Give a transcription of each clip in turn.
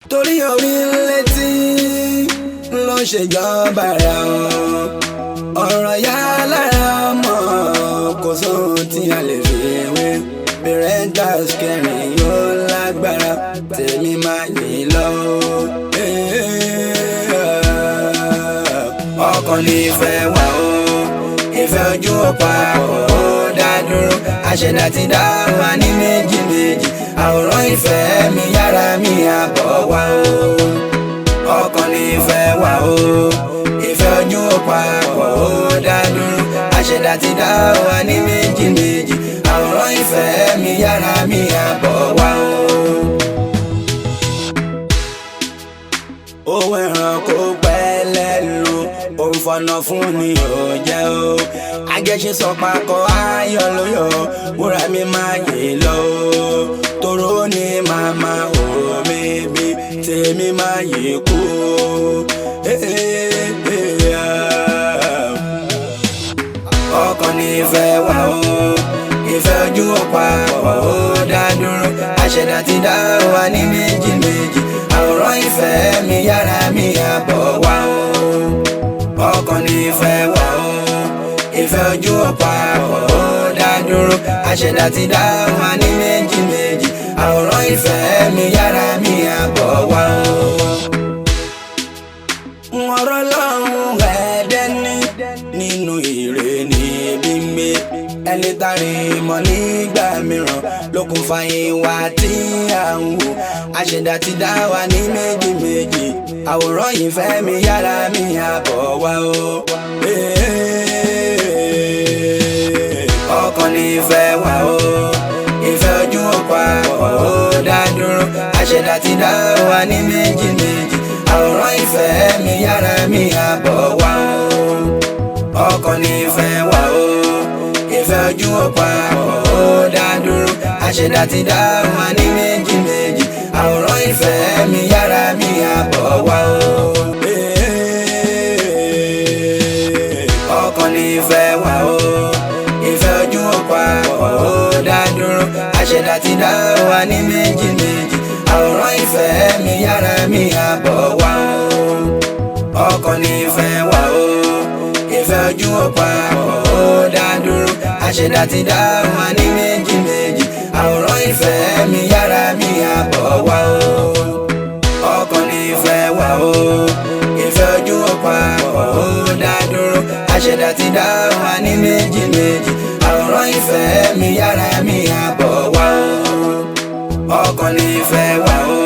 Torí orí létí ló ń ṣèjọba rẹ̀ o. Ọ̀rọ̀ yá lára ọmọ kò sóhun tí a lè fi wé. Parental kẹrin yóò lágbára, tèmi máa yí lọ. Ọkàn ní ìfẹ́ wà o, ìfẹ́ ojú ọ̀pá ó dá dúró. Àṣẹ̀dá ti dá wa ní méjì méjì, àwòrán ìfẹ́ mi yára mi àbọ̀ wá o. Ọkàn ní ìfẹ́ wà o, ìfẹ́ ojú ọ̀pá ó dá dúró. Àṣẹ̀dá ti dá wa ní méjì méjì, àwòrán ìfẹ́ mi yára mi àbọ̀ wá o. Owó ẹranko pẹ́lẹ́ lu òǹfọ̀nà fún ni ò jẹ́ o. Agẹ́sí sọ pakọ̀ ayọ̀ ló yọ, wúrà mi máa yè lọ o. Toró ni màmá ò mẹ́bí, tèmi máa yè kú o. Ọkàn ní ìfẹ́ wà o, ìfẹ́ ojú ọ̀pá ó dá dúró. Àṣẹ̀dá ti dá wa ní méjì méjì, àwòrán ìfẹ́ mi yára mi àbọ̀ wá o. Ọkàn ní ìfẹ́ wà o, ìfẹ́ ojú ọ̀pá ó dá dúró. Àṣẹ̀dá ti dá wa ní méjì méjì, àwòrán ìfẹ́ mi yára mi àbọ̀ wá o. Ọ̀rọ̀ lọ́hùn ẹ̀ẹ́dẹ́ ní nínú ire níbi ń gbé. Ẹni tari mọ̀ nígbà mìíràn ló kún fa ìwà tí à ń wò. Àṣẹ̀dá ti dá wa ní méjì méjì, àwòrán ìfẹ́ mi yára mi àbọ̀ wá o. Ọkàn ní ìfẹ́ wà o, ìfẹ́ ojú ọ̀pá ó dá dúró. Àṣẹ̀dá ti dá wa ní méjì méjì, àwòrán ìfẹ́ mi yára mi àbọ̀ wá o. Ọkàn ní ìfẹ́ wà o, ìfẹ́ ojú ọ̀pá ó dá dúró. Àṣẹ̀dá ti dá wa ní méjì méjì, àwòrán ìfẹ́ mi yára mi àbọ̀ wá o. Ọkàn ní ìfẹ́ wà o, ìfẹ́ ojú ọ̀pá ó dá dúró. Àṣẹ̀dá ti dá wa ní méjì méjì, àwòrán ìfẹ́ mi yára mi àbọ̀ wá o. Ọkàn ní ìfẹ́ wà o, ìfẹ́ ojú ọ̀pá ó dá dúró. Àṣẹ̀dá ti dá wa ní méjì méjì, àwòrán ìfẹ́ mi yára mi àbọ̀ wá o. Ọkàn ní ìfẹ́ wà o, ìfẹ́ ojú ọ̀pá ó dá dúró. Àṣẹ̀dá ti dá wa ní méjì méjì, àwòrán ìfẹ́ mi yára mi àbọ̀ wá o. Ọkàn ní ìfẹ́ wà o,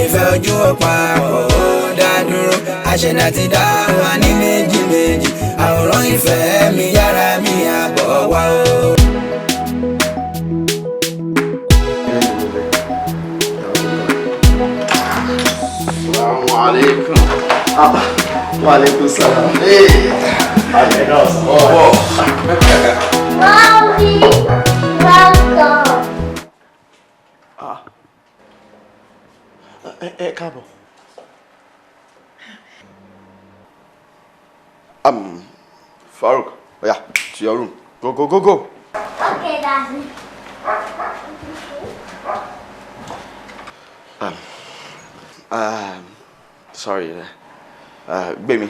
ìfẹ́ ojú ọ̀pá ó dá dúró. Àṣẹ̀dá ti dá wa ní méjì méjì, àwòrán ìfẹ́ mi yára mi àbọ̀ wá o. Assalamu alaikum. Wa alaikum salam. Hey. Oh. Mommy, welcome. Ẹ káàbọ̀. Farouk, oh yeah, to your room. Go, go, go, go. Okay, Daddy. Sorry, Gbemi,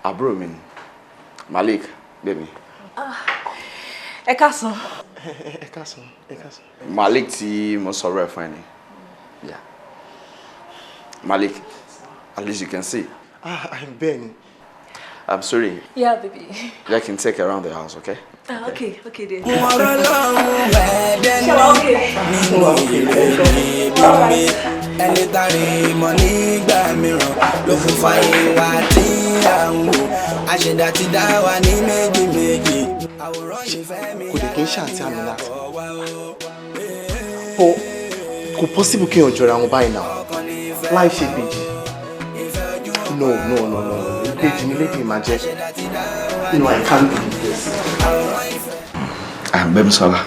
àbúrò mi ni, Malik, Gbemi. Ẹ káàsán. Ẹ káàsán, ẹ káàsán. Malik tí mo sọ̀rọ̀ ẹ̀ fún ẹ ni. Yeah. Malik, at least you can see. Ah, bẹ́ẹ̀ ni. I'm sorry. Yeah, baby. I can take her around the house, okay? Okay, okay, dear. Ọ̀rọ̀ lọ́hùn ẹ̀ẹ́dẹ́ ní nínú ire níbi gbé. Ẹni tari mọ̀ nígbà mìíràn ló kún fa ìwà tí à ń wò. Àṣẹ̀dá ti dá wa ní méjì méjì, àwòrán ìfẹ́ mi Kò dé kí n ṣàǹtí yára mi Aminat. àbọ̀ wá o. But kò possible kí èèyàn jọra wọn báyìí náà. Láì ṣe ìbejì. No, no, no, no, no. Ìbejì ni lady máa jẹ́. No, I can't believe this. Gbémisọ́lá.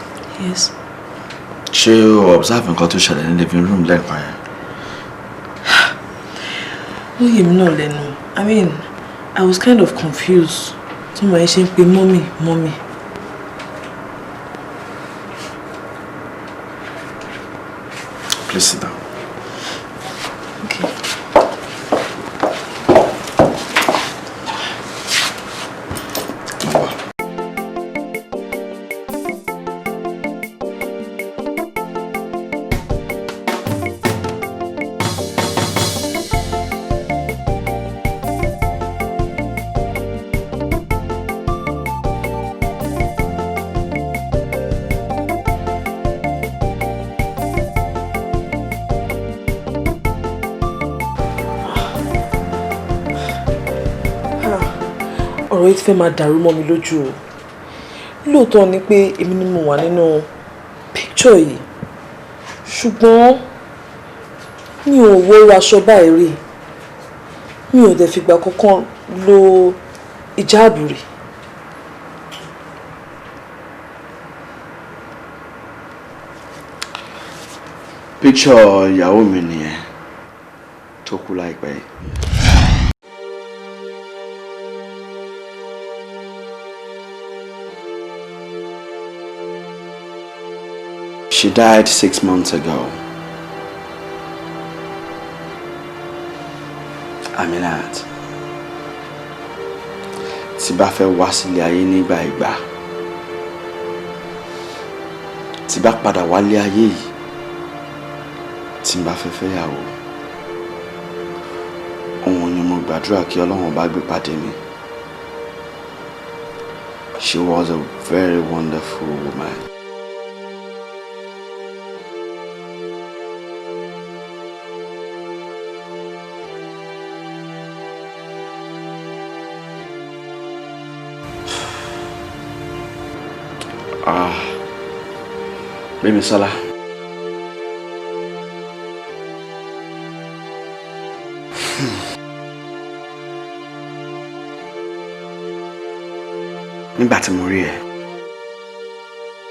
Yes. Ṣé o observe nǹkan tó ṣẹlẹ̀ ní living room lẹ́ẹ̀kan yẹn? Ó yé mi náà lẹ́nu. I mean, I was kind of confused. Tí mo ṣe ń pe mommy, mommy. Please sit down. Ọ̀rọ̀ yìí ti fẹ́ máa dàrú mọ́ mi lójú o. Lóòótọ́ ni pé èmi ni mo wà nínú picture yìí, ṣùgbọ́n mi ò wọrú aṣọ báyìí rí, mi ò dẹ̀ fìgbà kankan lo ìjáàbù rí. Picture ìyàwó mi nìyẹn tó kú láìpẹ́ yìí. She died 6 months ago. Aminat, tí bá fẹ́ wá sílé ayé nígbà ìgbà, tí bá padà wálé ayé yìí, tí n bá fẹ́ fẹ́yàwó, òun ni mo gbàdúrà kí Ọlọ́run bá gbé pàdé mi. She was a very wonderful woman. Ah, Gbémisọ́lá. Nígbà tí mo rí ẹ,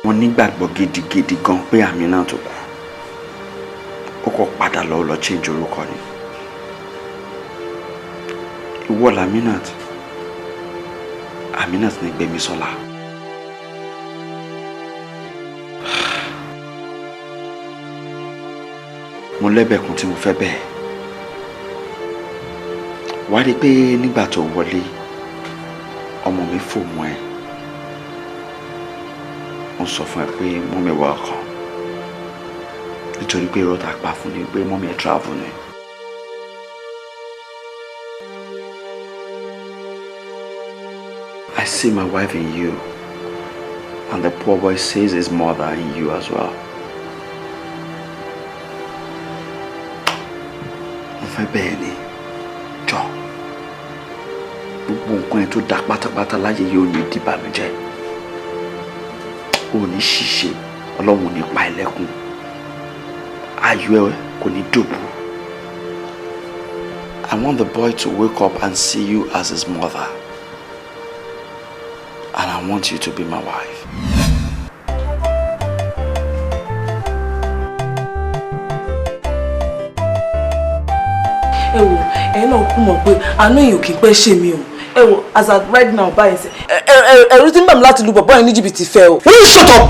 mo nígbàgbọ́ gidigidi gan pé Amina tó kú. Ó kọ́ padà lọ lọ change orúkọ ni. Ìwọ l'Aminat. Aminat ni Gbémisọ́lá. Mo lẹ́bẹ̀ kan tí mo fẹ́ bẹ́ẹ̀. Wá rí i pé nígbà tó wọlé, ọmọ mi fò mọ́ ẹ. Mo sọ fún ẹ pé mọ́mi wà ọkàn. Nítorí pé irọ́ tá a pa fún ni pé mọ́mi ẹ travel ni. I see my wife in you, and the poor boy sees his mother in you as well. Mo fẹ́ bẹ́ẹ̀ ni, jọ gbogbo nǹkan ẹ̀ tó da pátápátá láyé yìí ò ní dìbànújẹ́, ò ní ṣìṣe, Ọlọ́run ò ní pa ẹlẹ́kùn, ayọ̀ ẹ kò ní dòbò. I want the boy to wake up and see you as his mother, and I want you to be my wife. Ẹ wò, ẹ̀yin náà kú mọ̀ pé àánú èèyàn kì í pẹ́ ṣe mí o. Ẹ wò, as at right now báyìí ṣe ẹ̀rù tí ń bà mí láti lu bọ̀bọ́ yẹn ní jìbìtì fẹ́ o. Will you shut up?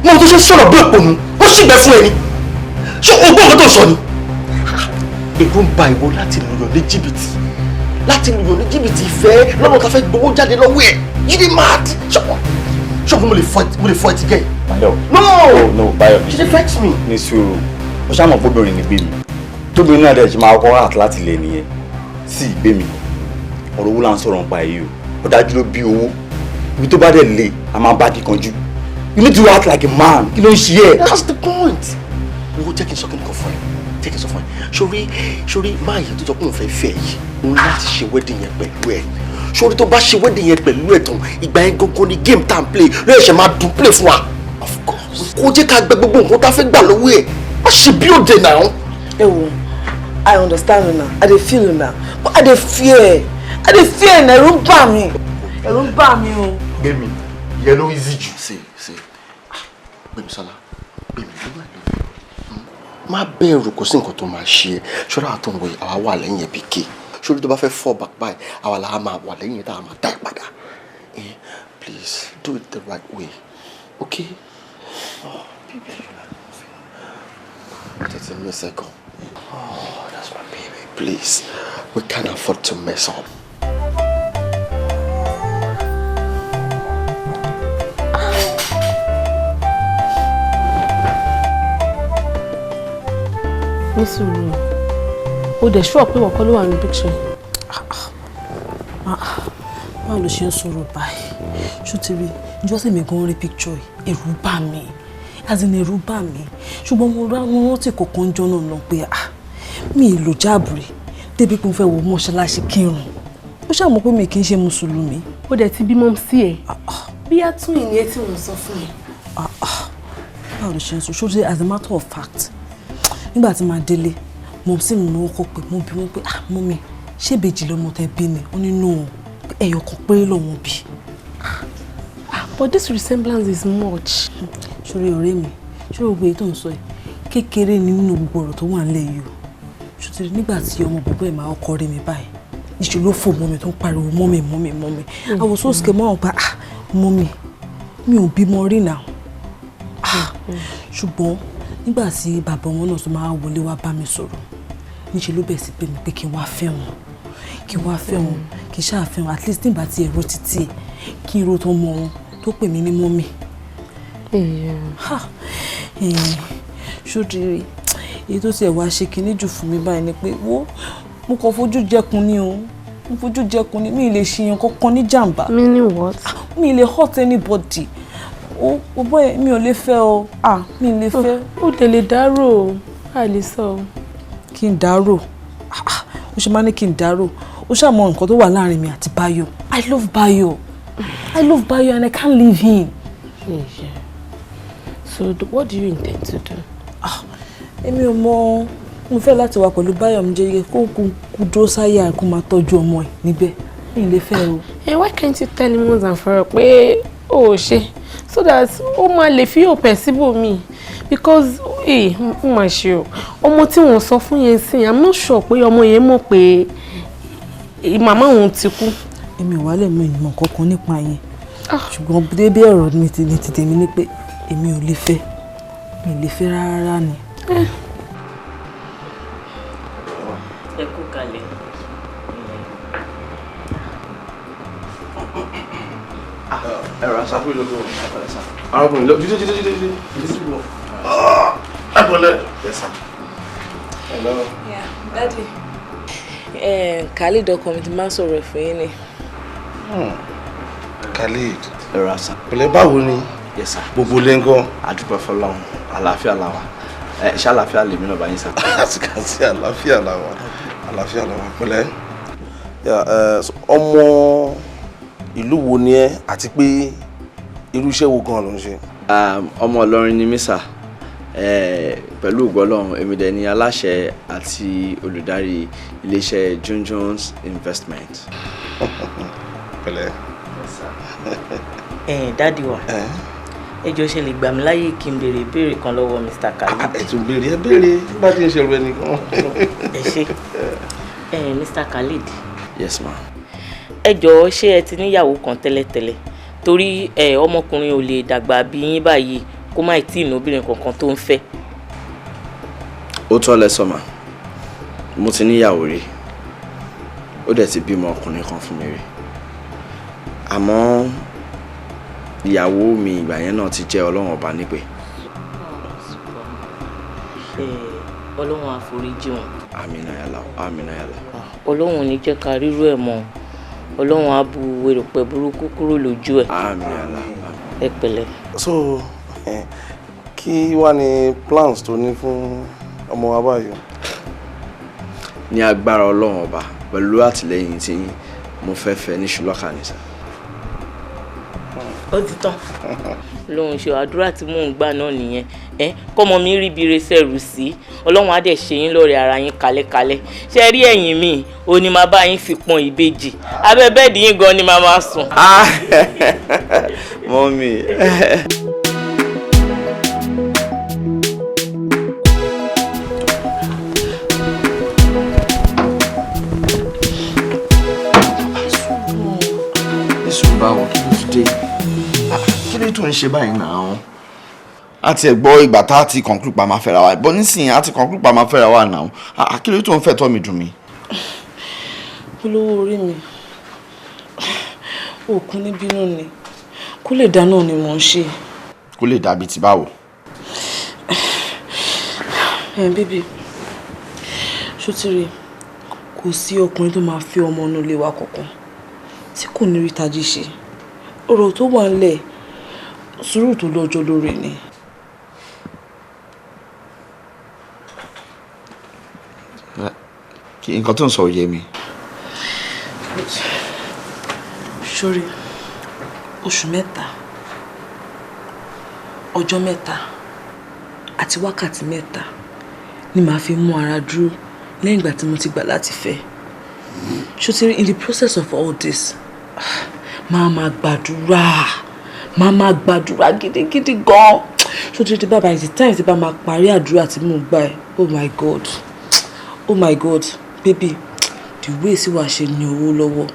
Mo tó ṣe sọ̀rọ̀ bí òpònú, ó sì gbẹ fún ẹni. Ṣé o gbọ́ nǹkan tó sọ ni? Èrò ń ba ìwọ láti lùyàn ní jìbìtì. Láti lùyàn ní jìbìtì ìfẹ́ lọ́nà tá a fẹ́ gbowó jáde lọ́wọ́ ẹ̀. You dey mad? Ṣọ́kùn mo lè fọ ẹtì gẹ̀. Báyọ̀. No! No, Báyọ̀. She dey vex me. Ní sùúrù, ó ṣàmọ̀ pé obìnrin ni Gbémi. Tóbìnrin náà dẹ̀ ṣe máa kọ́ àt láti lè nìyẹn. Sí Gbémi, ọ̀rọ̀ owó là ń sọ̀rọ̀ nípa èyí o. Ọ̀dájú ló bí owó. Ibi tó bá dẹ̀ le, a máa bá kíkanjú. You need to act like a man. Kí ló ń ṣe ẹ́? That's the point. Wo jẹ́ kí n sọ kí n kàn fún ẹ. Jẹ́ kí n sọ fún ẹ. Sórí máa yẹ tó sọ pé òun fẹ́ fẹ́ yìí. Òun láti ṣe wedding yẹn pẹ̀lú ẹ. Sórí tó bá ṣe wedding yẹn pẹ̀lú ẹ tán, ìgbà yẹn gangan ni game tá à ń play ló ṣe máa dùn play fún wa. Of course. Kó jẹ́ ká gbẹ gbogbo nǹkan tá a fẹ́ gbà lọ́wọ́ ẹ̀. Má ṣe bí òde náà. Ẹ wo, I understand una, I dey feel una, but I dey fear. I dey fear na ẹ̀rù ń bà mí. Ẹ̀rù ń bà mí o. Gbémi, ìyẹn ló easy jù. Sí. Gbémisọ́lá, Gbémi, ló wà lórí. Má bẹ̀rù, kò sí nǹkan tó máa ṣe ẹ́. Ṣọ́ra àtọ̀wọ̀ yìí, àwa wà lẹ́yìn ẹbí ké. Ṣórí tó bá fẹ́ fall back báyìí, àwa là á máa wà lẹ́yìn tá a máa dá ẹ padà. Please, do it the right way, okay? Oh, baby, tètè miss ẹ gan. Oh, that's my baby. Please, we can't afford to mess up. Ní sùúrù, o dẹ̀ ṣọ́ pé wọ́n kọ́ ló wà ní picture. Báwo ló ṣe ń sọ̀rọ̀ báyìí? Ṣó ti rí ìjọ sì mi gan rí picture yìí, ẹ̀rù bà mí, as in ẹ̀rù bà mí. Ṣùgbọ́n mo rántí kọ̀ọ̀kan jọ náà lọ pé ah, mi ì lò jáàbù rí débi pé mo fẹ́ wọ mọ́ṣáláṣí kírun. Ó ṣàmọ̀ pé mi kì í ṣe mùsùlùmí. Ó dẹ̀ ti bímọ sí ẹ̀. Bí a tún ìní ẹ tí wọ́n sọ fún mi. Báwo ló ṣe ń sọ? Ṣó as a matter of fact, nígbà tí màá délé, mo sì mú owó kọ pé mo bí wọn pé, "Ah, mummy, ṣé ìbejì lọmọ tẹ bí ni?" Ó ní no, ẹyọ kan péré lòun bí. But this resemblance is much. Ṣorí ọ̀rẹ́ mi, ṣé gbogbo èyí tó ń sọ yìí kékeré ni nínú gbogbo ọ̀rọ̀ tó wà nílẹ̀ yìí o. Ṣùtìrì nígbà tí ọmọ bàbá ẹ̀ máa ọkọ rí mi báyìí, níṣẹ́ ló fò mọ́ mi tó ń pariwo, "Mummy, mummy, mummy." I was so scared. Mọ́ àwọn pa, "Ah, mummy, mi ò bímọ rí náà." Ah, ṣùgbọ́n nígbà tí bàbá wọn náà tó máa wọlé wá bá mi sọ̀rọ̀, níṣẹ́ ló bẹ̀ sí pé mi pé kí n wá fẹ́ wọn, kí n wá fẹ́ wọn, kí n ṣáà fẹ́ wọn, at least nígbà tí ẹ̀rọ títí ẹ̀ kí n ro tó mọ wọn tó pè mí ní mummy. Ṣódìrí èyí tó tiẹ̀ wá ṣe kinní jù fún mi báyìí ni pé wo, mo kàn fojú jẹkun ni o, mo fojú jẹkun ni. Mi ì lè ṣèyàn kankan ní jàǹbá. Meaning what? Mi ì lè hurt anybody o. O bọ́ mi ò lè fẹ́ o. Ah, mi ì lè fẹ́. Ó lè lè dárò o, a lè sọ o. Kí n dárò? Ó ṣe máa ní kí n dárò. Ó ṣàmọ nǹkan tó wà láàrin mi àti Báyọ̀. I love Báyọ̀, I love Báyọ̀ and I can't leave him. Yeah. So what do you intend to do? Ah, èmi ò mọ. Mo fẹ́ láti wà pẹ̀lú Báyọ̀ mi jẹ́ kó kú dúró sáyà, kó máa tọ́jú ọmọ ẹ̀ níbẹ̀. Mi ì lè fẹ́ o. Eh, why can't you tell him once and for all pé o ò ṣe, so that ó máa lè fi òpè síbòmíì? Because eh, ó máa ṣe o, ọmọ tí wọ́n sọ fún yẹn sìn, I'm not sure pé ọmọ yẹn mọ̀ pé màmá òun ti kú. Èmi ò wá lè mọ ìmọ̀ kankan nípa yẹn, ṣùgbọ́n débí ọ̀rọ̀ mi ti ní ti tèmi ni pé èmi ò lè fẹ́, mi ò lè fẹ́ rárá ni. Ẹ kú kalẹ̀. Ẹ rà sá fún ìlú arákùnrin lọ. Jíjẹ jíjẹ jíjẹ jíjẹ jíjẹ. Ẹ pẹ̀lẹ́. Yes sir. Hello. Yeah, daddy. Khalid ọkọ mi ti máa ń sọ̀rọ̀ ẹ̀ fún yín ni. Khalid. Ẹ rà sá. Pẹ̀lẹ́, báwo ni? Yes sir. Gbogbo ilé ńkọ́? Àdúpẹ́ fọ́lọ́run, àlàáfíà la wà. Ẹ ṣé, àlàáfíà lèmi náà bá yín sá. Àsìkàsí, àlàáfíà la wà, àlàáfíà la wà. Pẹ̀lẹ́. Ọmọ ìlú wo ni ẹ, àti pé irú iṣẹ́ wo gan ló ń ṣe? Ọmọ Ìlọrin ni mí sà. Pẹ̀lú ògo Ọlọ́run, èmi dẹ̀ ni aláṣẹ àti olùdarí iléeṣẹ́ June Jones Investment. Pẹ̀lẹ́. Ẹ daddy wa, ẹ jọ̀ọ́, ṣe lè gbà mí láyè kí n béèrè ìbéèrè kan lọ́wọ́ Mr. Khalid? Ẹ tún béèrè, ẹ béèrè bá ti ń ṣe ẹrù ẹnìkan. Ẹ ṣé ẹ, Mr. Khalid. Yes ma. Ẹ jọ̀ọ́, ṣé ẹ ti níyàwó kan tẹ́lẹ̀tẹ́lẹ̀? Torí ẹ ọmọkùnrin ò lè dàgbà bí yín báyìí kó má tí ì ní obìnrin kankan tó ń fẹ́. Ó tọ́ lẹ sọ mà, mo ti níyàwó rí, ó dẹ̀ ti bímọ ọkùnrin kan fún mi rí, àmọ́ ìyàwó mi ìgbà yẹn náà ti jẹ́ Ọlọ́run ọba nípè. Ẹ Ọlọ́run àforíjì wọn. Àmín ya Allah, àmín ya Allah. Ọlọ́run ò ní jẹ́ ká rírú ẹ̀ mọ́. Ọlọ́run á bu erùpẹ̀ burúkú kúrò lójú ẹ̀. Àmín ya Allah. Ẹ pẹ̀lẹ́. So kí wá ní plans tó ní fún ọmọ wa báyìí? Ní agbára Ọlọ́run ọba, pẹ̀lú àtìlẹ́yìn tí mo fẹ́ fẹ́ ní ṣùlọ́kà ní sà. Ó ti tán lóhun ṣe. Àdúrà tí mò ń gbà náà nìyẹn. Ẹ kọ́mọ mi rí ibi resẹ́rù sí. Ọlọ́run á dẹ̀ ṣe yín lọ́rẹ̀ ara yín kalẹ́kalẹ́. Ṣe rí ẹ̀yìn mi ò ní máa bá yín fi pọn ìbejì, abẹ́ bẹ́ẹ̀dì yín gan ni màá máa sùn. Mummy. Nísùn báwo? Kí ló tún dé? Kí ló tún ń ṣe báyìí náà? A ti ẹ̀ gbọ́ ìgbà tá a ti conclude pa máa fẹ́ra wa bọ́ nísìnyí, a ti conclude pa máa fẹ́ra wa náà. Kí ló tún ń fẹ́ tọ́ mi dùn mí? Olówó orí mi, òkun ní bínú ni, kó lè dáná ni mò ń ṣe. Kó lè dàbí ti báwo? Ẹ baby, ṣó ti rí, kò sí ọkùnrin tó máa fi ọmọ inú ilé wa kankan tí kò ní rí tají ṣe. Ọ̀rọ̀ tó wà ńlẹ̀, sùúrù tó lọ́jọ́ lórí ni. Kí nǹkan tó ń sọ ò yé mi. Sori, oṣù 3, ọjọ́ 3 àti wákàtí 3 ni màá fi mú ara dúró lẹ́yìn ìgbà tí mo ti gbà láti fẹ́. Ṣó, in the process of all this, máa máa gbàdúrà, máa máa gbàdúrà gidigidi gan. Ṣó ti rí bàbá, the time tí bá máa parí àdúrà tí mò ń gbà ẹ́, oh my God, oh my God, baby, the way tí wàá ṣe ní owó lọ́wọ́,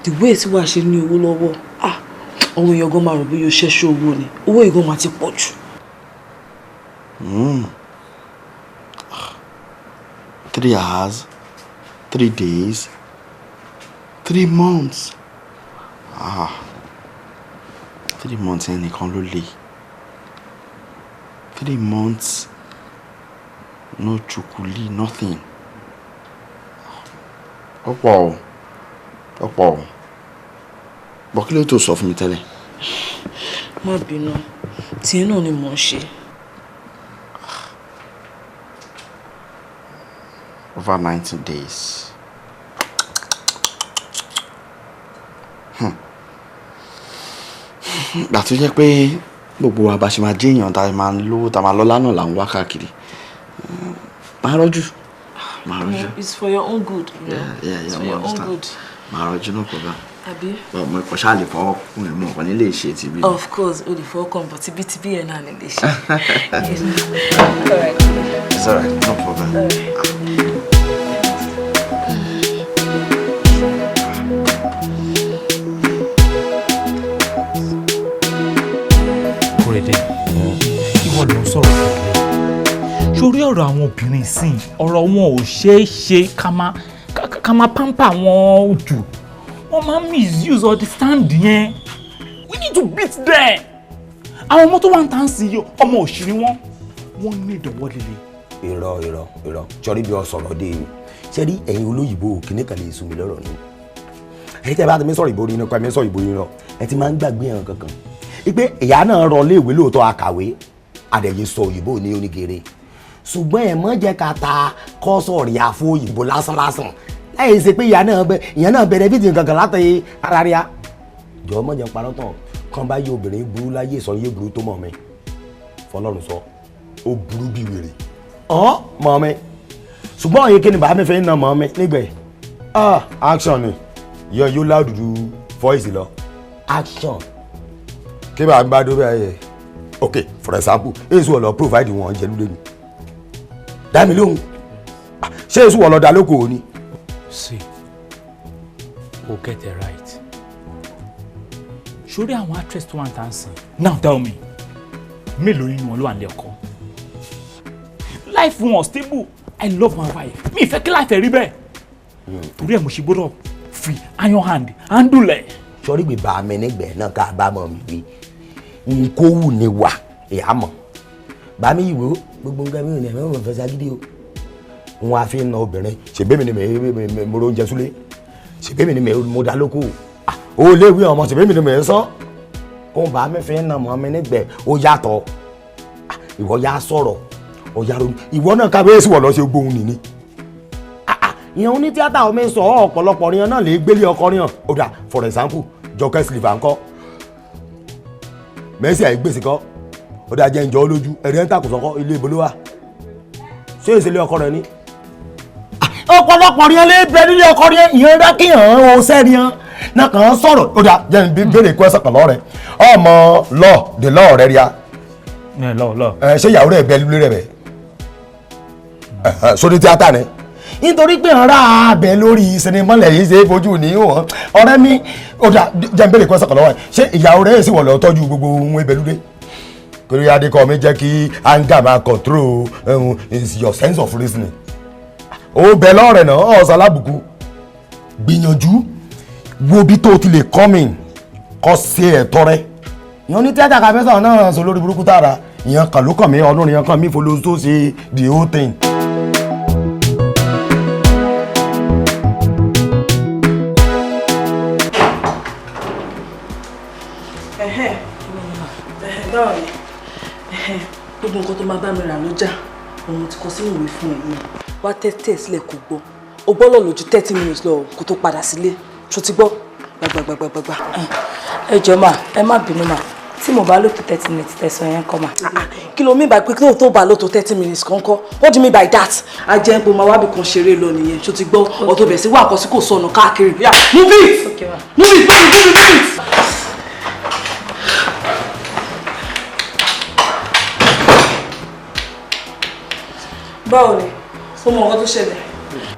the way tí wàá ṣe ní owó lọ́wọ́, ah, àwọn èèyàn gan máa rò bí yóò ṣẹ́ṣọ́ owó ni, owó ìgan máa ti pọ̀ jù. 3 hours, 3 days, 3 months. Ah, 3 months ẹnìkan ló le. 3 months, no chukuli, nothing. Ó pọ̀ o, ó pọ̀ o. Bọ́ kí ló tó sọ fún mi tẹ́lẹ̀? Má bínú, tìyẹn náà ni mò ń ṣe. Over 90 days. Gbà tó jẹ́ pé gbogbo wa bá ṣe máa jẹ́ èèyàn tá a máa lówó, tá a máa lọ́lá náà là ń wá káàkiri. Máa rọ́jú. Máa rọ́jú. It's for your own good. You know? Yeah, It's for mo your own understand. good. Máa rọ́jú, no problem. Àbí? But mo kò ṣáà lè fọwọ́ kún ẹ̀, mo kàn ní lè ṣe tìbí. Of course, o lè fọwọ́ kàn, but tibítibí yẹn náà lè lè ṣe. All right. It's alright, no problem. All right. Kóredé, ìwọ ló ń sọ̀rọ̀ kékeré sórí ọ̀rọ̀ àwọn obìnrin sìn. Ọ̀rọ̀ wọn ò ṣeé ṣe ká máa pamper wọn jù. Wọ́n máa ń misuse understand yẹn. We need to beat them. Àwọn ọmọ tó wà ń tà ń sìn yìí, ọmọ òṣèré wọn, wọ́n ní ìdánwò líle. Irọ́, irọ́, irọ́. Sọrí bí ọ sọ̀rọ̀ dé yìí, ṣé rí ẹ̀yin olóyìnbó kìíní kan lè sùn mí lọ́rọ̀ ni. Ẹ̀yin tẹ́ bá ti mi sọ̀rọ̀ ìbò nínú kọ́ mi sọ̀rọ̀ ìbò yín lọ, ẹ ti máa ń gbàgbé ẹ̀hàn kankan ipe ìyá náà rọ léèwé lóòótọ́, akàwé adẹ̀yẹ sọ òyìnbó ní onígere, ṣùgbọ́n ẹ̀ mọ́ jẹ́ ká ta kọ́sọ̀rì àfọ òyìnbó lásán lásán láyé ṣe pé ìyá náà bẹ̀rẹ̀ bí ti kankan látọ̀ ara ríà. Jọ̀ọ́, mọ̀ jẹ́ parọ́ tán kan bá yé obìnrin burú láyé sọ yé burú tó mọ̀ mi fọlọ́run sọ ó burú bí wèrè ọ̀hún mọ̀ mi. Ṣùgbọ́n òye kí ni bàá mi fẹ́ ń na mọ̀ mi nígbẹ̀? Ah, action ni yọ yóò láwùdù voice lọ action kí bàá mi bá dó bẹ́ẹ̀ yẹ. Ok, for example, èso ọ̀lọ́ provide wọn jẹ lúlẹ̀ ni dá mi lóhùn. Ah, ṣé èso ọ̀lọ́ dá lóko ni. See, o get it right. Sórí àwọn actress tó wà ń tà ń sìn, now tell me, mélòó nínú wọn ló wà nílé ọkọ? Life wọn stable. I love my wife, mi ì fẹ́ kí life ẹ̀ rí bẹ́ẹ̀, torí ẹ̀ mo ṣe gbọ́dọ̀ fi iron hand handle ẹ̀. Sọrí gbé bá mi nígbẹ̀ náà ká bá mọ̀ mi wí nkó wù ní wà ìyá mọ̀ bá mi ìwé gbogbo nǹkan mi ò ní ẹ̀mí ò fẹ́ sagídí o. Wọn á fi na obìnrin. Ṣèbí mi ni mo ro oúnjẹ súlé, ṣèbí mi ni mo dá lóko o léwu ọmọ, ṣèbí mi ni mo ń sọ kó bá mi fi na mọ̀ mi nígbẹ̀. Ó yàtọ̀. Ìwọ yà sọ̀rọ̀, ó yà ronú. Ìwọ náà kábíyèsí wọ̀ lọ́ ṣe gbóhùn nìní. Ìyẹn oní tíátà omi sọ ọ̀pọ̀lọpọ̀ ríyan náà lè gbélé ọkọ ríyan. Ó dà, for example, Jọkẹ́ Silva ńkọ́? Mercy Àìgbèsì kọ́? Ó dà, jẹ́ ǹjọ́ lójú ẹ̀rí ẹ̀ ń tàkùn sọ́kọ́ ilé ìbò ló wà. Ṣé ìṣẹ̀lẹ̀ ọkọ rẹ ni? Ọ̀pọ̀lọpọ̀ ríyan lè bẹ nílé ọkọ ríyan. Ìyẹn rẹ kí hàn ó sẹ́ríyan náà kàn án sọ̀rọ̀. Ó dà, jẹ́ n béèrè question kan lọ́rẹ̀ ọmọ lọ the law rẹ ríà. Lọ lọ. Ẹ ṣé ìyàwó rẹ bẹ lulẹ̀ rẹ bẹ sórí tíátà ni? Nítorí pé ọ̀rá abẹ lórí sinimá lẹ́yìn ṣe é fojú ní wọn ọ̀rẹ́ mi. Ó dà, jẹ́ n béèrè question kan lọ́wọ́ ẹ̀. Ṣé ìyàwó rẹ̀ sì wọ̀ lọ tọ́jú gbogbo ohun ebèlúdé? Torí adékọ́ mi jẹ́ kí anger máa control your sense of reasoning. Ó bẹ lọ́rẹ̀ náà ọ̀sán alábùkù. Gbìyànjú wo bí tó ti lè come in kọ́ sí ẹ̀tọ́ rẹ̀. Ìyẹn ní tíátà kàfẹ́sọ̀ náà sọ lórí burúkú tààrà. Ìyẹn kàn ló kàn mí ọdún, ìyẹn kàn mí follow tó ṣe the whole thing. Báwo ni gbogbo nǹkan tó máa bá mi rà lọ́jà, òun ti kọ sínú ìwé fún ẹ yìí. Wá tẹ́tẹ́ sílẹ̀ kó gbọ́. O gbọ́dọ̀ lò ju 30 minutes lọ kó tó padà sílé. Ṣó ti gbọ́? Gbàgbàgbàgbàgbà. Ẹ jọ̀ọ́ mà, ẹ má bínú mà, tí mo bá lò tó 30 minutes tẹ̀sán yẹn kọ́ mà? Kí ló mean by pé kí ló tó bá lò tó 30 minutes kọ́ńkọ́? What do you mean by that? A jẹ́ pé máa wábì kan ṣeré lọ nìyẹn. Ṣó ti gbọ́? Ọ̀tọ̀ bẹ̀ sí wà kọ́ sí kò sọnù káàkiri. Yeah, move it! Okay, ma. Move it, move it, move it, move it! Báwo ni? Ó mọ nǹkan tó ṣẹlẹ̀.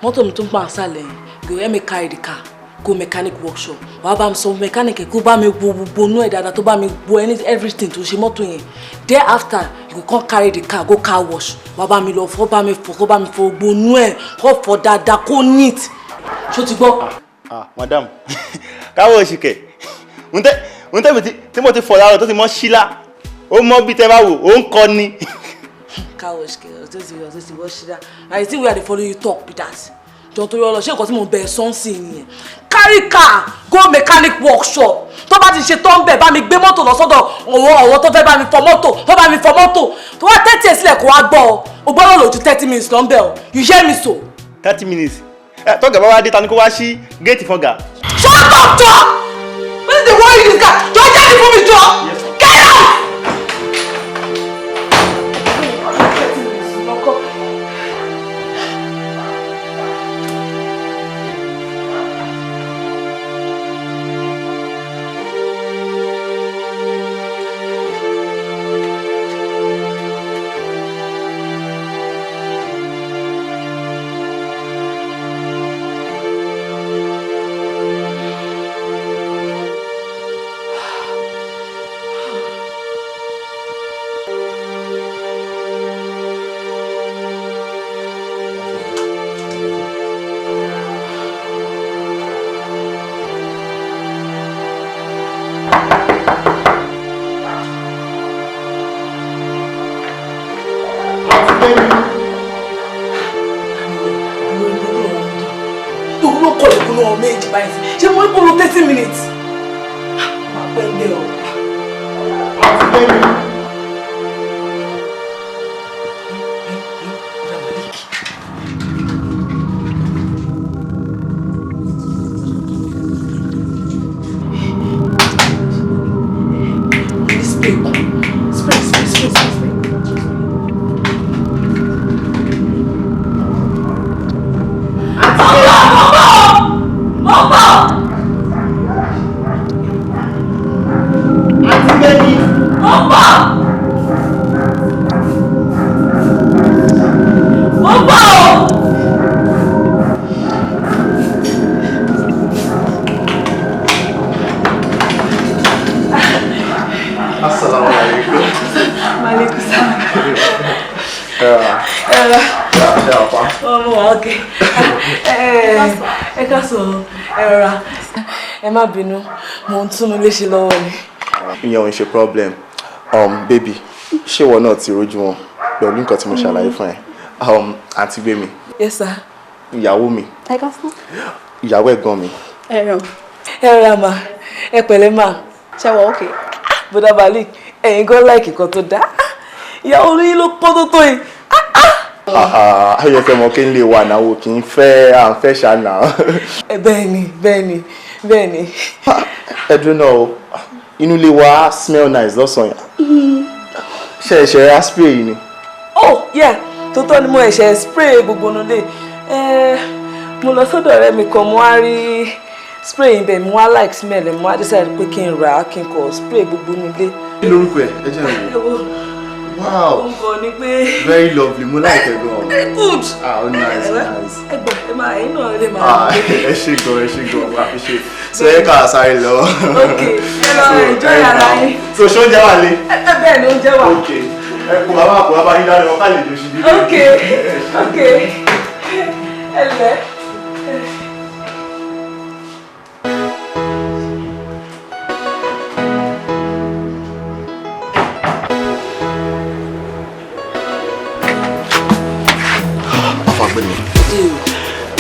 Mọ́tò mi tó ń pa àṣàlẹ̀ yẹn, go help me carry the car go mechanic workshop. Wàá bá mi sọ fún mechanic kó bá mi wo gbogbo inú ẹ̀ dáadáa, tó bá mi wo everything tó ṣe mọ́tò yẹn. Thereafter, you go come carry the car go car wash. Wàá bá mi lọ fọ́, bá mi fọ, kó bá mi fọ gbogbo inú ẹ̀, kó fọ dáadáa, kó neat. Ṣó ti gbọ́? Ah, madam, káwọ oṣù kẹ ń tẹ́ mi tí mo ti fọ̀ láàárọ̀ tó ti mọ́ sílá, ó mọ́ bí tẹ́ bá wò ó ń kọ́ ni. Car wash kẹ, ọtí ti ọtí ti wọ́ ṣídá. I think we are dey follow you talk be that. Jọ, torí ọlọ, ṣé nǹkan tí mo bẹ̀ sọ́nsìn nìyẹn? Carry car go mechanic workshop. Tó bá ti ṣe tán bẹ̀, bá mi gbé mọ́tò lọ sọ́dọ̀ ọ̀wọ́ tó fẹ́ bá mi fọ mọ́tò, tó bá mi fọ mọ́tò. Tó wá tẹ́tí ẹ̀ sílẹ̀ kó wá gbọ́ ọ, o gbọ́dọ̀ lò ju 30 minutes lọ ń bẹ̀ o. You hear me so? 30 minutes ẹ, tọ́gà bá wá dé, ta ni kó wá sí géètì fọ́gà? Shut up jọ! Wetin dey worry this guy? Jọ, jáde fún mi jọ! Get out! 30 minutes lọ́kọ́. Ló kọ̀ lẹ́kùn náà méjì báyìí sí. Ṣé mo ní kó lo 30 minutes? Máa pẹ́ ń bẹ̀ o. Spray, spray, spray, spray, spray. Mo ń bọ̀! Àǹtí Bẹ́ẹ̀ni. Mo ń bọ̀! Mo ń bọ̀ o! Assalamu alaikum. Maaleykum salaam. Ṣé ọ̀pá? Ọmọ wa, ok. Ẹ káàsán, ẹ rọra. Ẹ má bínú, mo ń tún mi léṣe lọ́wọ́ ni. Ìyẹn ò ń ṣe problem. Baby, ṣé ìwọ náà ti rójú wọn pẹ̀lú nǹkan tí mo ṣàlàyé fún ẹ? Àǹtí Gbémi, Yes, sir. ìyàwó mi, Ẹ káàsán. Ìyàwó ẹ̀gbọ́n mi. Ẹ ràn. Ẹ rọra mà, ẹ pẹ̀lẹ́ mà. Ṣé wọ okay? Bọ́dà Malik, ẹ̀yin gan like nǹkan tó dáa. Ìyàwó yín ló pọ́n tó tó yìí. Ayọ̀kẹ́ mọ̀ kí n lè wà náà wò kí n fẹ́ à ń fẹ́ ṣàná. Ẹ bẹ́ẹ̀ ni, bẹ́ẹ̀ ni, bẹ́ẹ̀ ni. Ẹ dúró náà o, inú ilé wa smell nice lọ́sàn-án yẹn. Ṣé ẹ ṣe ra spray yìí ni? Oh yeah, tó tọ́ ni, mo ẹ̀ṣẹ̀ spray gbogbo nulẹ̀. Mo lọ sọ́dọ̀ ọ̀rẹ́ mi kan, mo wá rí spray yìí bẹ́ẹ̀, mo wá like smell ẹ̀, mo wá decide pé kí n rà á, kí n kọ̀ spray gbogbo nulẹ̀. Kí lorúkọ ẹ? Ẹ jẹ́ n wò. Wow, Nǹkan ni pé. Very lovely, mo like ẹ gan. Very good. Ah, oh, nice, nice. Ẹ gbọ́, ẹ máa, ẹ̀yin náà lè máa. Ah, ẹ ṣé gan, ẹ ṣé gan, mo appreciate. So ẹ ká sáré lọ. Ok, ẹ lọ enjoy ara yín. So ṣé oúnjẹ wà lé? Ẹ bẹ́ẹ̀ ni, oúnjẹ wà. Ok, ẹ kò bàbá kò bàbá yín dáná, ká lè dùn sí bí. Ok, ẹ lẹ́. Àfàgbẹ́mi,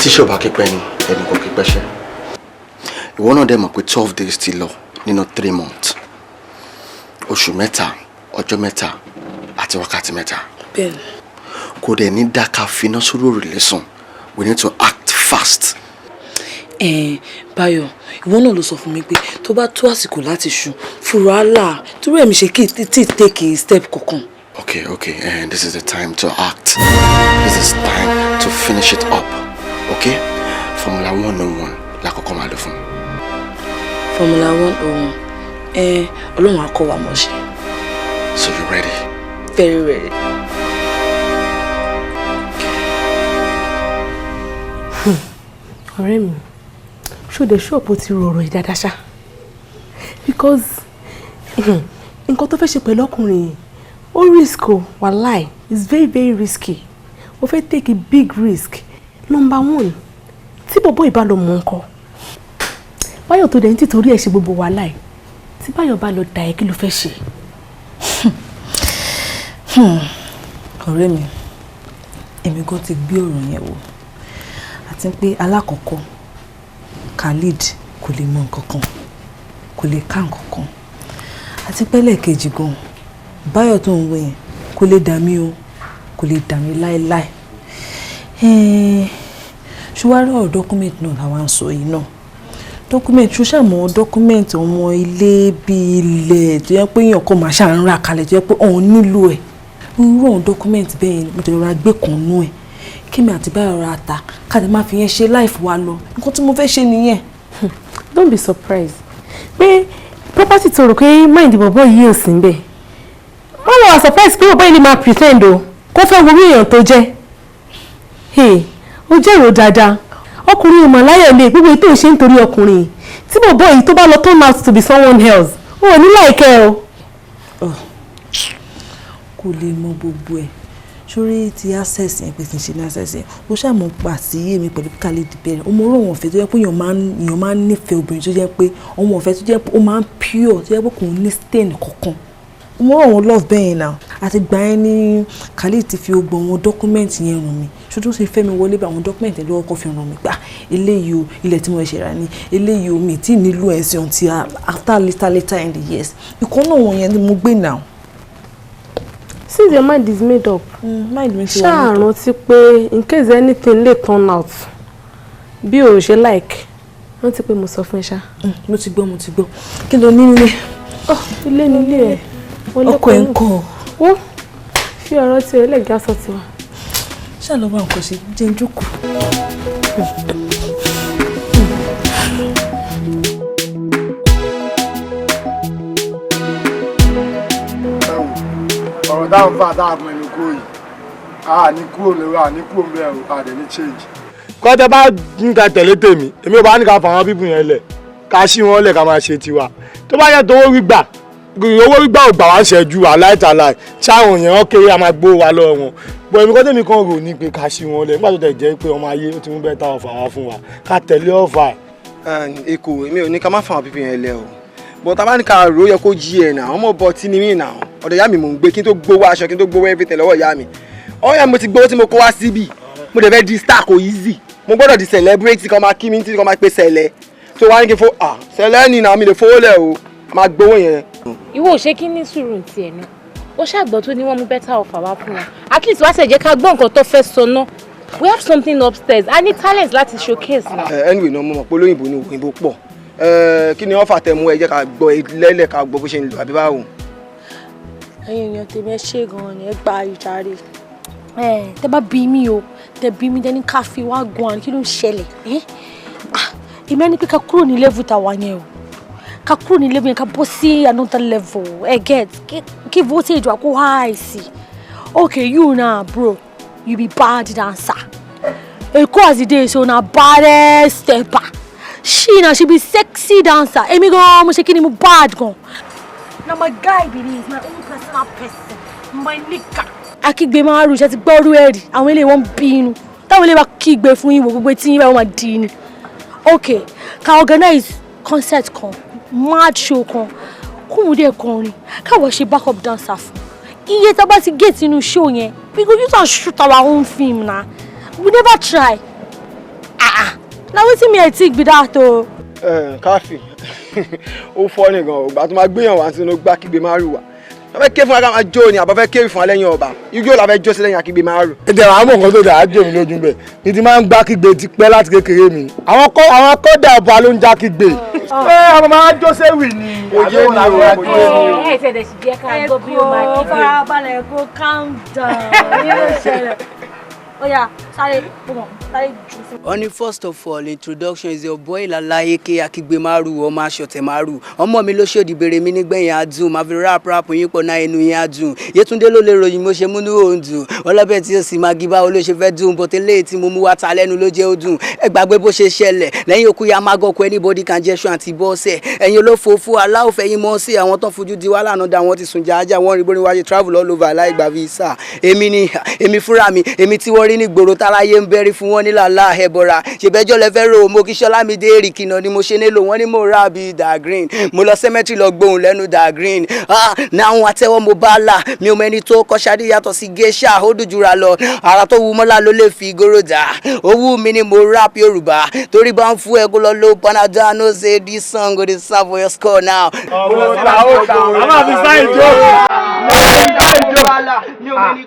tíṣẹ́ ò bá kípẹ́ ni ẹnì kan kípẹ́ ṣẹ́. Ìwọ náà dẹ̀ mọ̀ pé 12 days ti lọ nínú 3 months, oṣù 3, ọjọ́ 3 àti wákàtí 3. Bẹ́ẹ̀ni. Kò dẹ̀ ní dáká finá sórí òrùlé sùn. We need to act fast. Ẹ̀ẹ́n Báyọ̀, ìwọ náà ló sọ fún mi pé tó bá tó àsìkò láti ṣu fúra là torí ẹ̀mí ṣe kí tí take a step kankan. Okay, and this is the time to act. This is time to finish it up. Okay? Formula 101 lákọ̀ọ́kọ́ máa lò fún. Formula 101. Ẹ Ọlọ́run á kọ́ wa mọ̀ ṣe. So you ready? Very ready. Ọ̀rẹ́ mi, ṣòdè ṣọ́ọ̀pù ti rọrọ̀ yìí dáadáa ṣá, because nǹkan tó fẹ́ ṣe pẹ̀lú ọkùnrin yìí ó risk o. Wàláì, it's very very risky. Ó fẹ́ take a big risk. Number one, tí bọ̀bọ̀ ìbá lọ mọ̀ nǹkan Báyọ̀ tó dẹ̀ ń tìtorí ẹ̀ ṣe gbogbo wàhálà ẹ̀, tí Báyọ̀ bá lọ dà ẹ́, kí ló fẹ́ ṣe? Ọ̀rẹ́ mi, èmi gan ti gbé ọ̀rọ̀ yẹn wò, àti pé alákọ̀ọ́kọ́, Khalid kò lè mọ nǹkan kan, kò lè ká nǹkan kan, àti pé lẹ́ẹ̀kejì gan, Báyọ̀ tó ń wò yẹn kò lè dà mí o, kò lè dà mí láéláé. Ṣùwárí ọ̀rọ̀ document náà làwa ń sọ yìí náà, document ṣó ṣàmọ́ document ọmọ ilé bíi ilẹ̀ tó yẹ pé èèyàn kan máa ṣáà ń rà kalẹ̀, tó yẹ pé òun nílò ẹ̀, irú àwọn document bẹ́ẹ̀ ni mo ti rọra gbé kan nú ẹ̀ kí mi àti Báyọ̀ ra ta ká lè má fi yẹn ṣe life wa lọ. Nǹkan tí mo fẹ́ ṣe nìyẹn. Don't be surprised pé property tó rò pé mind bọ̀bọ̀ yìí ò sí ń bẹ̀, má lọ wà surprise pé bọ̀bọ̀ yìí lè máa pretend o, kó fẹ́ wo èèyàn tó jẹ́. Ó jẹ́ èrò dáadáa, ọkùnrin ò mà láyọ̀ lé gbogbo ètò ìṣe nítorí ọkùnrin tí bọ̀bọ̀ yìí tó bá lọ turn out to be someone else, ó ò ní láìkẹ́ o. Kò lè mọ gbogbo ẹ̀ sórí ti access yẹn, pé kì í ṣe ní access yẹn. Ó ṣàmọ̀ pa sí èmi pẹ̀lú Khalid bẹ̀rẹ̀ ọmọ oró wọn ọ̀fẹ́ tó yẹ pé èèyàn máa ń nífẹ̀ẹ́ obìnrin tó jẹ́ pé ọmọ ọ̀fẹ́ tó jẹ́ pé ó máa ń pure, tó jẹ́ pé kò ní stain kankan, ọmọ oró wọn love bẹ́ẹ̀ náà. Àti gbà yẹn ní Khalid ti fi gbogbo àwọn document yẹn ràn mí, ṣojú ṣe fẹ́ mi wọlé bá àwọn document yẹn lọ́wọ́ kọ́ fi ràn mí gbà. Eléyìí o, ilẹ̀ tí mo ṣe rà ní eléyìí o, mi tí nílò ẹ̀sìn until after later later in the years. Ìkan náà wọ̀nyẹn ni mo gbé náà. Since your mind is made up, mind mi ti wà ṣáà made up. Rántí pé in case anything lè turn out bí o ṣe like, rántí pé mo sọ fún ẹ ṣá. Mo ti gbọ́, mo ti gbọ́. Kí ló ní nílé? Ilé nílé ẹ̀. Ọkọ ẹ̀ ń kọ́. Wọ́n fi ọ̀rọ̀ tiẹ̀ lẹ́gàá sọ tiwa. Ṣáà lọ wá nǹkan ṣe, jẹ́ ń jókòó. Ọ̀rọ̀ táwọn fà táwọn ẹnu kúrò yìí, a ní kúrò lórí, a ní kúrò ń bẹ̀rù, a dẹ̀ ní change. Kọ́tẹ́ bá ní ká tẹ̀lé tèmi, èmi ò bá ní ká fà àwọn bíbù yẹn lẹ̀, ká ṣí wọn lẹ̀, ká máa ṣe tiwa. Tó bá yẹ tó owó gbígbà, owó gbígbà ò gbà wá ṣẹ́jú aláìtàláì tí àwọn èèyàn kéré, a máa gbó wa lọ́wọ́ wọn bọ̀. Èmi kọ́tẹ́ mi kàn rò ní pé ká ṣí wọn lẹ̀ nígbà tó tẹ̀ jẹ́ pé ọmọ ayé ó ti mú bẹ́ẹ̀ táwọn fà wá fún wa, ká tẹ̀lé ọ̀fà. Èkó, èmi ò ní ká má fà àwọn bíbù yẹn lẹ̀ o, bọ̀ tá a bá ní ká rò ó, yẹ kó jí ẹ̀ náà. Ọmọ bọ̀ tí ni mí náà, ọ̀dọ̀ ìyá mi mò ń gbé, kí n tó gbowó aṣọ, kí n tó gbowó everything lọ́wọ́ ìyá mi. Ọ̀yà mo ti gbowó tí mo kó wá síbì, mo dẹ̀ fẹ́ di star, kò easy. Mo gbọ́dọ̀ di celebrity kan máa kí mi títí kan máa pe sẹ̀lẹ̀ tó wá ní kí n fo ah sẹ̀lẹ̀ ni náà, mi lè fowó lẹ̀ o, a máa gbowó yẹn. Ìwọ ò ṣe kí ní sùúrù tiẹ̀ náà? Ó ṣàgbọ́n tó ní wọ́n mú better offer wá fún wa. At least wá ṣe jẹ́ ká gbọ́ nǹkan tó fẹ́ sọ náà. We have something upstairs, I need talent láti showcase now. Anyway náà, mo mọ̀ pé olóyìnbó ni òyìnbó pọ̀. Kí ni offer tẹ mú? Ẹ jẹ́ ká gbọ́ lẹ́lẹ̀, ká gbọ́ bó ṣe ń lò, àbí báwo? Ẹ̀yin èèyàn tèmi, ẹ ṣe gan-an ni, ẹ gba ìjàre. Tẹ bá bí mi o, tẹ bí mi dẹni ká fi wá gan an, kí ló ń ṣẹlẹ̀? Èmi á ní pé ká kúrò ní level tá a wà yẹn o, ká kúrò ní level yẹn, ká bọ́ sí another level. Ẹ get kí voltage wa kó high sí. Okay, you na bro, you be bad dancer. Eko as e dey so na baddest stepper. She na, she be sexy dancer. Èmi gan mo ṣe kí ni, mo bad gan. Na my guy be this, my own personal person, my nigga. Akígbe máa rú iṣẹ́ ti gbọ́rú ẹ̀rì, àwọn eléyìí wọ́n ń bínú. Táwọn eléyìí bá kígbe fún yín, wo gbogbo etí yín báyìí, wọ́n máa di ni. Ok, ká organize concert kan, mad show kan, kóun dẹ̀ kọrin, káwọ́ ṣe backup dancer fún. Iye tá a bá ti get inú show yẹn, we go use am shoot our own film na. We never try. Ah ah, na wetin me I think be that o. Káfí ó fọ́ nìkan, ògbà tó máa gbéyàn wá sínú gbá kígbe má rù wá. Wọ́n fẹ́ ké fún wa ká máa jó ni àbọ̀ fẹ́ ké fún wa lẹ́yìn ọba. Ijó la fẹ́ jó sí lẹ́yìn Akígbe Márù. Ètò àwọn àmọ̀ nǹkan tó dà á jò mí lójú bẹ́ẹ̀ ni ti máa ń gbá kígbe ti pẹ́ láti kékeré mi. Àwọn kọ́dà ọba ló ń já kígbe. Ẹ ọmọ máa jó séwì ni. Òye ni o, òye ni o. Ẹ tẹ̀lé sí jẹ́ ká gbọ́ bí ó máa kígbe. Ẹ kó farabalẹ̀ kó calm down. Kí ló ṣẹlẹ̀? Ó yá, sáré, sáré jù fún. Only first of all, introduction is your boy Lalaye Akígbe Márù, ọmọ aṣọ̀tẹ̀ márù. Ọmọ mi ló ṣòdì bèrè mi nígbẹ̀yìn adùn, màá fi rap rap yín pọ̀ náà inú yín adùn. Yétúndé ló lè ròyìn mo ṣe múnú òun dùn. Ọlọ́bẹ̀ tí ó sì máa gí báwo ló ṣe fẹ́ dùn, bọ̀tẹ́ léè tí mo mú wá ta lẹ́nu ló jẹ́ ó dùn. Ẹ gbàgbé bó ṣe ṣẹlẹ̀, lẹ́yìn òkú ya máa gọkọ anybody can jẹ́ ṣu àti bọ́ọ̀sẹ̀. Ẹ̀yin olófòófó aláòfẹ́ yín mọ́ sí àwọn tán fojú di wá lánàá dá wọn ti sùn jáájá wọ́n rí bórí wáyé travel all over láì gba visa. Èmi ni, èmi fúnra mi, èmi tí wọ́n rí ní gbòòrò táráyé ń bẹ́rí fún wọn ní làlá ẹ̀bọ̀ra ṣèbẹ́jọ́ lẹ fẹ́ rò mo kí Ṣọlá mi dé èrì kìnà ni mo ṣe nílò wọn ní mo rà bí da green mo lọ cemetery lọ gbóhùn lẹ́nu da green náà àtẹ́wọ́ mo bá là mi ò mẹ́ni tó kọ́ ṣadé yàtọ̀ sí geisha ó dùjúra lọ ara tó wu mọ́lá ló lè fi gòrò dà owó mi ni mo rap Yorùbá torí bá ń fún ẹkú lọ ló Panadol no say this song go dey serve for your score now. Ó ta ó ta, a máa fi sáyìn jó. Mi ò mẹ́ni.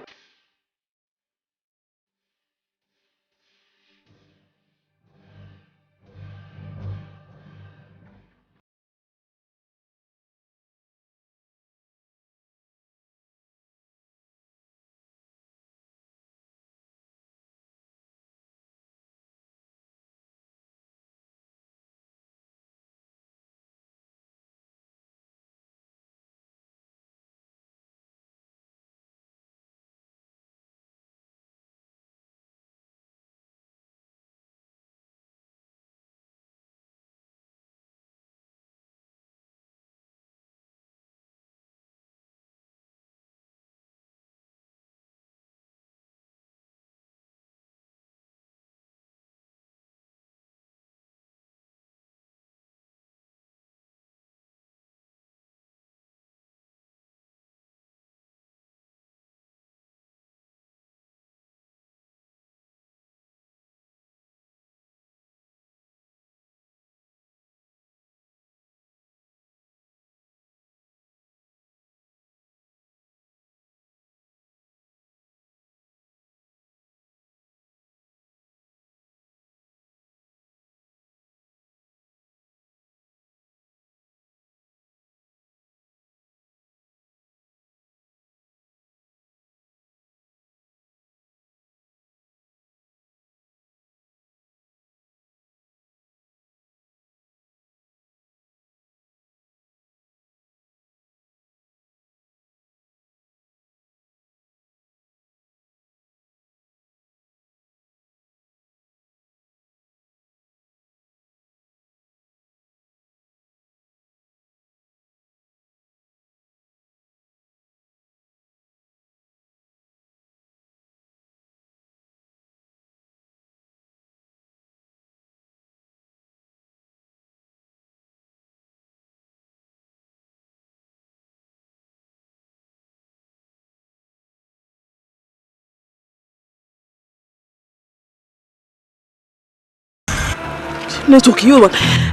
Network yóò wá.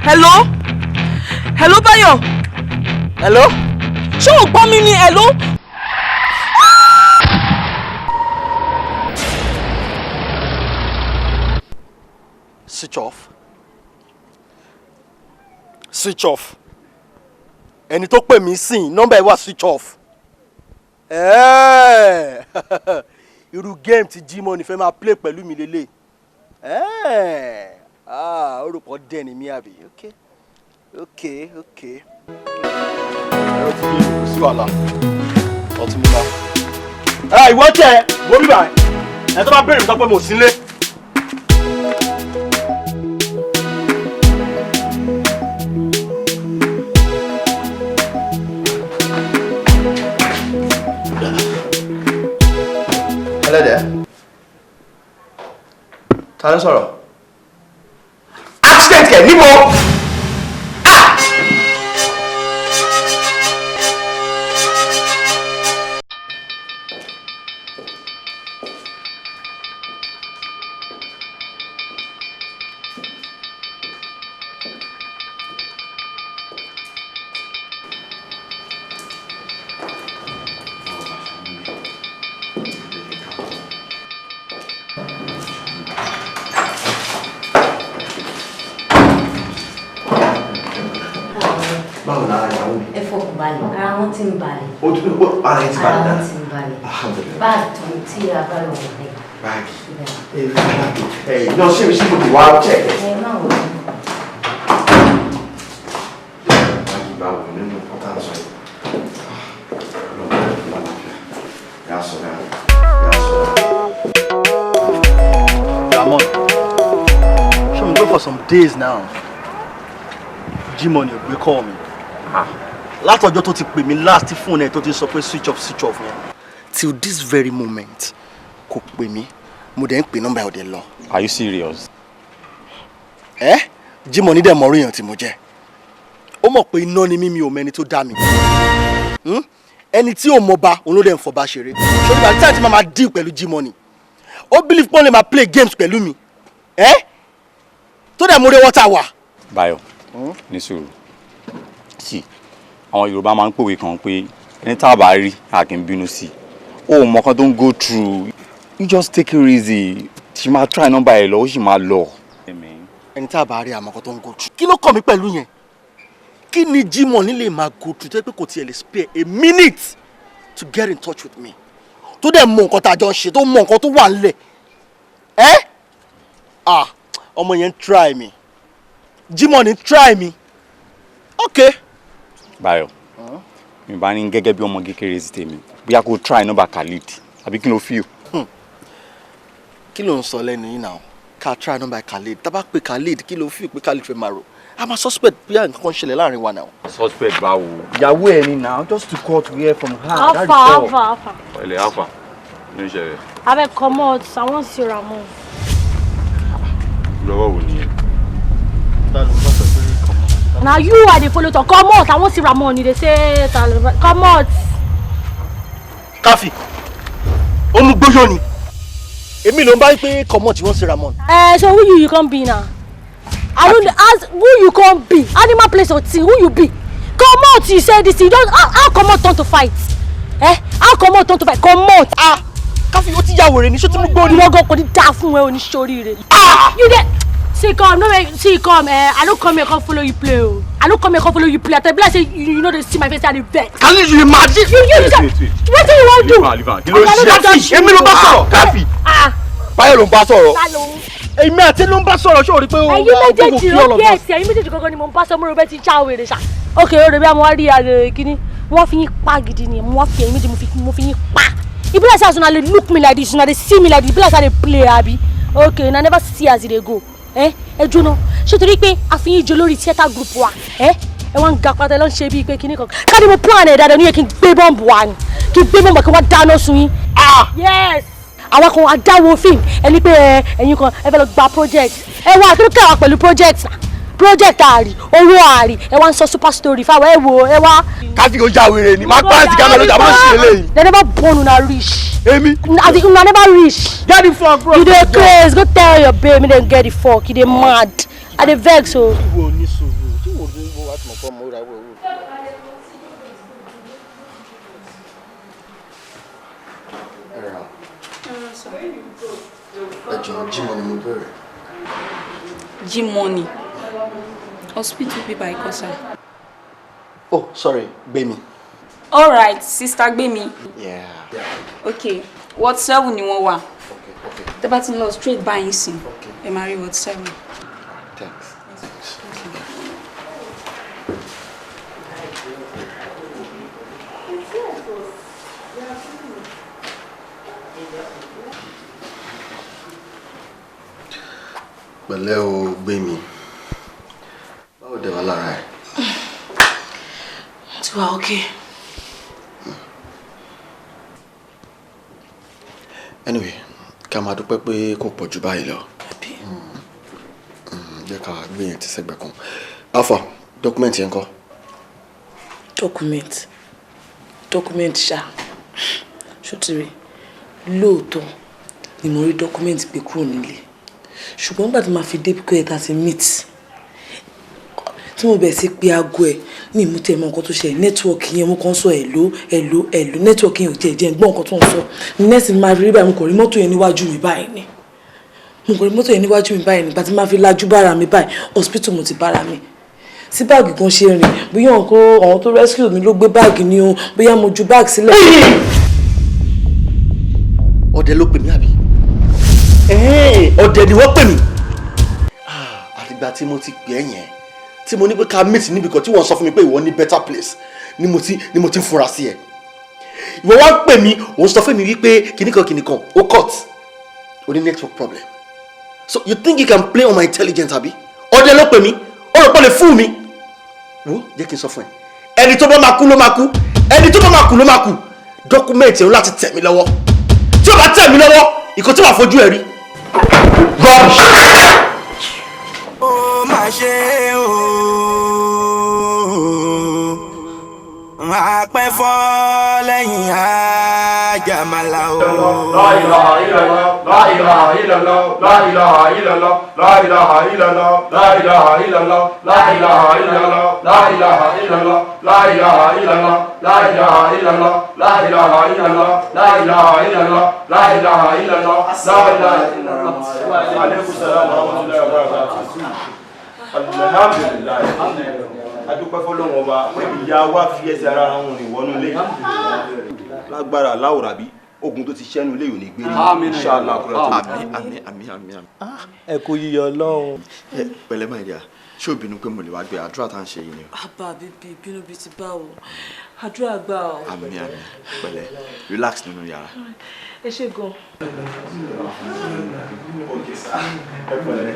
Hello? Hello Báyọ̀? Hello? Ṣé o gbọ́ mi ni? Hello? Switch off. Switch off. Ẹni tó pè mí sìn, nọ́mbà ẹ̀ wà switch off. Irú game tí Jimoh ní fẹ́ máa play pẹ̀lú mi lélẹ̀. Ah, orúkọ dẹ̀ ni mí àbí. Okay, okay, okay. Ẹ̀rọ ti dé, kò sí wàhálà. Ọtí mi máa. Ẹ ìwọ tẹ, wo bíbà ẹ. Ẹ tó bá béèrè mi sọ pé mo sí nílé. Hello there. Ta ló ń sọ̀rọ̀? Accident kẹ̀ níbo? Báwo lára ìyàwó mi? Ẹ fọkàn balẹ̀, ara wọn ti ń balẹ̀. Ó tún bọ́ ara ẹ ti balẹ̀ Ara dáadáa. wọn ti ń balẹ̀. Alhamdulillah. Báàgì tó ń tí a bá lọ wọ̀ ní. Báàgì. Ẹ báàgì. Ẹ náà ṣé mo ti wá check ẹ? Ẹ má wọ̀. Báàgì báwo nínú pátá sọ yìí? Ọlọ́run ẹ̀ fún lálàáfíà. Yà á sọ dáa. Yà á sọ dáa. Ramon, ṣé mo gbé for some days now? G-Money ò gbé call mi. Látọjọ́ tó ti pè mí last fóònù ẹ̀ tó ti sọ pé switch off yẹn. Till this very moment, kò pè mí. Mo dẹ̀ ń pè nọ́mbà ẹ̀ ò dẹ̀ lọ. Are you serious? Ẹ́ G-Money dẹ̀ mọ̀ọ́rọ̀ èèyàn tí mo jẹ́. Ó mọ̀ pé iná ni mí, mi ò mẹ́ni tó dá mi. Ẹni tí ò mọba, òun ló dẹ̀ ń fọba ṣeré. Ṣé o ní bàtí máa deal pẹ̀lú G-Money? Ó believe pé ó lè máa play games pẹ̀lú mi. Ẹ́ tó dẹ̀ mú rí wọ́tà wà. Báyọ̀, ní sùúrù. Sí, àwọn Yorùbá máa ń pòwe kan pé ẹni tá a bá rí a kì í bínú sí i. O ò mọ kan tó ń go through. You just take it easy. Ṣì máa try number ẹ lọ, ó sì máa lọ. Ẹni tá a bá rí àmọ́ kan tó ń go through. Kí ló kàn mí pẹ̀lú yẹn? Kí ni G-Money lè máa go through tó yẹ pé kò tiẹ̀ lè spare a minute to get in touch with me? Tó dẹ̀ mọ nǹkan tá a jọ ń ṣe, tó mọ nǹkan tó wà nílẹ̀. Ẹ́ ah, ọmọ yẹn ń try me. G-Money ń try me. Okay. Báyọ̀, mi bá ní gẹ́gẹ́ bí ọmọ kékeré sí tèmi, bóyá kó try number Khalid, àbí kí ló feel? Kí ló ń sọ lẹ́nu yìí náà? Ká try number Khalid. Tá bá pe Khalid, kí ló feel pé Khalid fẹ́ máa rò? A máa suspect bí nǹkan kan ṣẹlẹ̀ láàrin wa náà. Suspect báwo? Ìyàwó ẹ ni now, just to cut we hear from her. Alpha, alpha, alpha. Ilẹ̀ alpha, ní ìṣẹ̀lẹ̀. Abeg comot, I wan see Ramon. Lọ́wọ́ wo nìyẹn? Na you I dey follow talk. Comot, I wan see Ramon. You dey say comot. Káfí, ó mú gbóyò ni. Èmi ló ń bá pé comot, you wan see Ramon. Eh, so who you come be now? I don't ask who you come be. Animal place or thing, who you be? Comot, you say this thing. You don't how comot turn to fight? Eh? How comot turn to fight? Comot. Ah, Káfí, ó ti ya wèrè ni, ṣó ti mú gbórí? Ìwọ gan kò ní dáa fún ẹ, oníṣoríire. Ah! You dey see come, no make see come. Eh, I no come here come follow you play o. I no come here come follow you play. I tell you be like say you no dey see my face, I dey vex. Can you imagine? You say wetin you wan do? Leave am, leave am. Kí ló Oga, no ṣe? dey touch Èmi ló bá sọ̀rọ̀, Káfí. Ah, Báyọ̀ ló ń bá sọ̀rọ̀. ta ló ń? Èmi àti ló ń bá sọ̀rọ̀, ṣó o rí pé ó Ẹ̀yin méjèèjì ló kí ẹ̀sì, ẹ̀yin méjèèjì gangan ni mò ń bá sọ, mo rò bẹ́ẹ̀ ti já wèrè ṣá. Ok, ó rò bí àwọn wá rí àrè kínní, wọ́n fi yín pa gidi ni, wọ́n fi ẹ̀yin méjèèjì mo fi yín pa. E be like say as una dey look me like this, una dey see me like this, e be like say I dey play abi. Ok, una never see as e dey go. Ẹ ẹ jóná, ṣé torí pé a fi yín jẹ lórí theatre group wa? Ẹ ẹ wá ń ga pátá, ẹ ló ń ṣe bíi pé kinní kan. Ká ní mo plan ẹ̀ dáadáa, ní yẹ kí n gbé bọ́ǹbù wa ni, kí n gbé bọ́ǹbù kí wọ́n dáná sun yín. Yes! Àwọn kan adáwo fíìmù ẹni pé ẹ ẹ̀yin kan ẹ fẹ́ lọ gba project ẹ wá tó kẹwàá pẹ̀lú project náà, project àárí owó àárí, ẹ wá ń sọ super story fáwọn, ẹ wò ẹ wá. Káfí kò já wèrè ni, máa pàǹtí kámẹ́ lójà, máa ṣe eléyìí. They never born una reach. Èmi. As in una never reach. Get the fuck bro. You dey craze, go tell your babe make dem get the fuck, you dey mad, I dey vex o. Ìwọ ní sùúrù, tí wò ó wá ti mọ̀ pé ọmọ rẹ̀ wò ó. Ẹ jọ̀ọ́, G-Money mo bẹ̀rẹ̀. G-Money. Hospital people ikọ́ sir. Oh, sorry, Gbémi. All right, sister Gbémi. Yeah. Okay, ward 7 ni wọ́n wà. Tẹ́ bá ti ń lọ straight báyìí sìn, ẹ máa rí ward 7. Thanks. Pẹ̀lẹ́ o, Gbémi. Báwo dẹ̀ wá lára ẹ̀? Ti wà okay. Anyway, ká máa dúpẹ́ pé kò pọ̀ jù báyìí lọ. Jẹ́ ká gbé yẹn ti sẹ́gbẹ̀ẹ́ kan. Alpha, document yẹn kọ́. Document ṣá. Ṣó ti rí, lóòótọ́ ni mo rí document gbé kúrò nílé. Ṣùgbọ́n nígbà tí màá fi débi pé ẹ ta ti meet, tí mo bẹ̀rẹ̀ sí pé aago ẹ̀ ní ìmútẹ̀ mọ nǹkan tó ṣẹlẹ̀, network yẹn mo kàn ń sọ hello, hello, hello, network yẹn ò jẹ́ jẹ́ ń gbọ́ nǹkan tó ń sọ. Next máa rí báyìí, mo kàn rí mọ́tò yẹn níwájú mi báyìí ni. Mo kàn rí mọ́tò yẹn níwájú mi báyìí nígbà tí màá fi lajú bára mi báyìí, hospital mo ti bára mi. Tí báàgì gan ṣe rìn, bóyá nǹkan àwọn tó rescue mi ló gbé báàgì ni o, bóyá mo ju báàgì sílẹ̀. Ọdẹ ló pè mí àbí? Ọdẹ ni wọ́n pè mí. Àtìgbà tí mo ti pè é yẹn, tí mo ní pé ká meet níbi kan, tí wọ́n sọ fún mi pé ìwọ ní better place, ni mo ti fura sí ẹ. Ìwọ wá ń pè mí, òun sọ fún mi wípé kìnnìkan kìnnìkan ó cut, ó ní network problem. So you think you can play on my intelligence, àbí? Ọdẹ ló pè mí, ó rò pé lè fún mi. Wo, jẹ́ kí n sọ fún ẹ, ẹni tó bá máa kú ló máa kú, ẹni tó bá máa kú ló máa kú. Document ẹ̀ ń láti tẹ̀ mí lọ́wọ́. Tí o bá tẹ̀ mí lọ́wọ́, ìkọ́ tí wàá fojú ẹ̀ rí. Rubbish. Ó mà ṣe o, àpẹ́fọ́ lẹ́yìn àjàmàlà o. La ilaha illallah, la ilaha illallah, la ilaha illallah, la ilaha illallah, la ilaha illallah, la ilaha illallah, la ilaha illallah, la ilaha illallah, la ilaha illallah, la ilaha illallah, la ilaha illallah, la ilaha illallah, la ilaha illallah. Aleykum salaam wa rahmatullahi wa barakatuh. Alhamdulillah. Adúpẹ́ fọ́lọ́run Ọba pé ìyá wa fi ẹsẹ̀ ara wọn rìn wọnú ilé. Lágbára láwùrà bí ogun tó ti ṣẹ́nu ilé yìí ò ní gbé rí. Inshallah. Àmín, àmín, àmín, àmín, àmín. Ẹ kú yíyọ Ọlọ́run. Ẹ pẹ̀lẹ́, máa yà. Ṣé o bínú pé mo lè wá gbé àdúrà tá à ń ṣe yìí ni o? Àbá bíbí bínú bíi ti báwo? Àdúrà gbà o. Àmín, àmín. Pẹ̀lẹ́, relax nínú yàrá. Ẹ ṣé gan. Okay, sir. Ẹ pẹ̀lẹ́.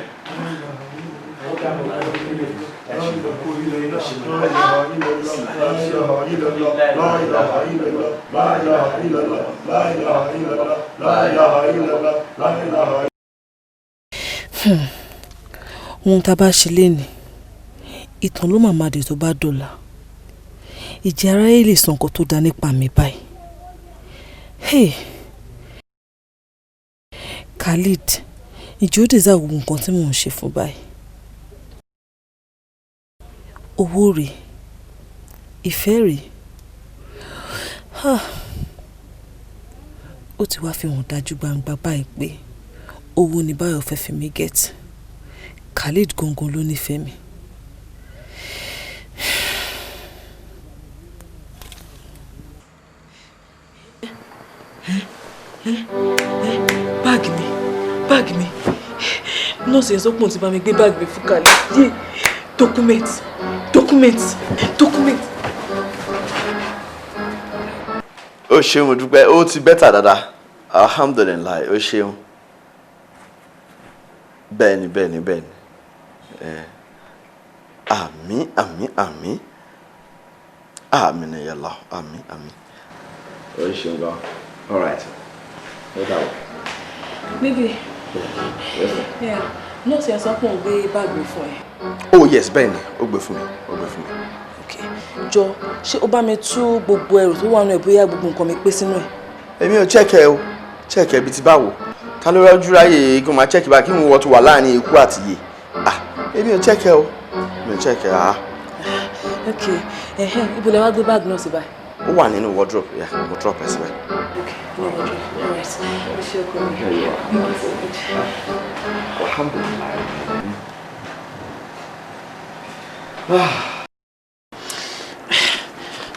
Ohun tá a bá ṣe lénìí, ìtàn ló máa dé tó bá dọ̀la. Ìjẹ́ aráyé lè sọ nǹkan tó dáa nípa mi báyìí? Hey. Khalid, ìjọ deserve gbogbo nǹkan tí mò ń ṣe fún báyìí? Owó rèé, ìfẹ́ rèé. Ah. Ó ti wá fi hàn dájú gbangba báyìí pé owó ni Báyọ̀ fẹ́ fi mí get. Khalid gangan ló nífẹ̀ẹ́ mi. Báàgì mi, báàgì mi! Nọ́ọ̀sì yẹn sọ pé òun ti bá mi gbé báàgì mi fún Khalid. Yé! Document, document, document. Ó ṣeun, mo dúpẹ́. Ó ti better dáadáa, alhamdulillahi. Ó ṣeun. Bẹ́ẹ̀ni, bẹ́ẹ̀ni, bẹ́ẹ̀ni. Ẹ àmín, àmín, àmín, àmín yàlla, àmín, àmín. Ó ṣeun gan. All right, ó dàbọ̀. Baby. Yes, ma'am. Yeah, nọ́ọ̀sì yẹn sọ pé òun gbé báàgì mi fún ẹ. Oh yes, bẹ́ẹ̀ni, ó gbé fún mi, ó gbé fún mi. Jọ, ṣé ó bá mi tú gbogbo ẹrù tó wà nínú ẹ, bóyá gbogbo nǹkan mi pé sínú ẹ? Èmi ò check ẹ o. Check ẹ bíi ti báwo? Ta ló rọ́jú ráyè kí n máa check báyìí, kí n wọ́n tó wà láàrin ikú àti iye? Ah, èmi ò check ẹ o, èmi ò check ẹ, ah. Ok, ẹhẹn, ibo lẹ wá gbé báàgì náà sí báyìí? Ó wà nínú wardrobe. Yeah, mo drop ẹ síbẹ̀. Ok, ní wardrobe. All right, ẹ ṣé, ọkọ mi. Here you are. Thank you so much. Alhamdulillah.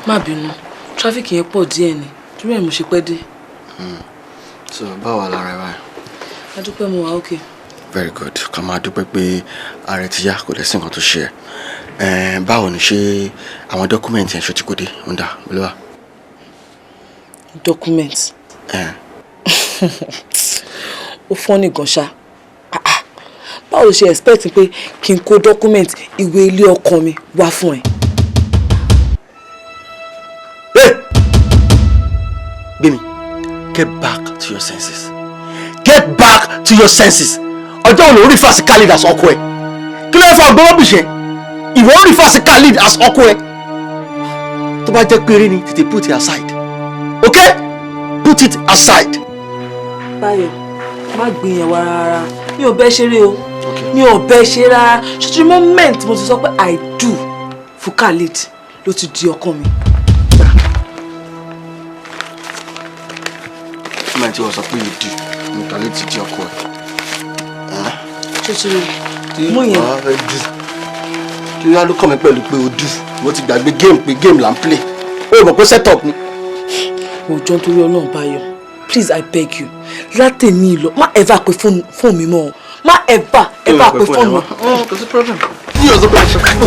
Má bínú, traffic yẹn pọ̀ díẹ̀ ni, torí ẹ̀ mo ṣe pẹ́ dé. So báwo lára ẹ báyìí? A dúpẹ́, mo wà okay. Very good. Ká máa dúpẹ́ pé ààrẹ ti yá, kò dẹ̀ sí nǹkan tó ṣe ẹ́. Báwo ni, ṣé àwọn document yẹn ṣó ti kó dé? Ń dà olúwa. Document? Ó funny gan ṣá. Ah, ah. Báwo ló ṣe expect pé kí n kó document ìwé ilé ọkọ mi wá fún ẹ? Gbémi, get back to your senses. Get back to your senses. Ọjọ́ wo ló refer sí Khalid as ọkọ ẹ? Kí ló ń fa ọgbọ́n rubbish yẹn? Ìwọ ń refer sí Khalid as ọkọ ẹ? Tó bá jẹ́ péré ni, tètè put it aside. Okay? Put it aside. Báyọ̀, má gbìyànjú wa rárá. Mi ò bẹ́ ṣeré o, mi ò bẹ́ ṣe rárá. Ṣùtú moment mo ti sọ pé I do fún Khalid, ló ti di ọkọ mi. Fún mi tí wọ́n sọ pé you do ní Khalid ti di ọkọ ẹ. Ṣùtú mú yẹn. Wàá fẹ́ dù. Kí wá ló kàn mí pẹ̀lú pé o dù? Mo ti gbàgbé game pé game là ń play. O mọ̀ pé set up ni. Mo jọ nítorí Ọlọ́run, Báyọ̀, please, I beg you, látẹ̀ní lọ, má ever pe fóònù mi mọ́ o, má ever ever pe fóònù mi. Kò sí problem. Mi ò sọ pé ṣe fóònù.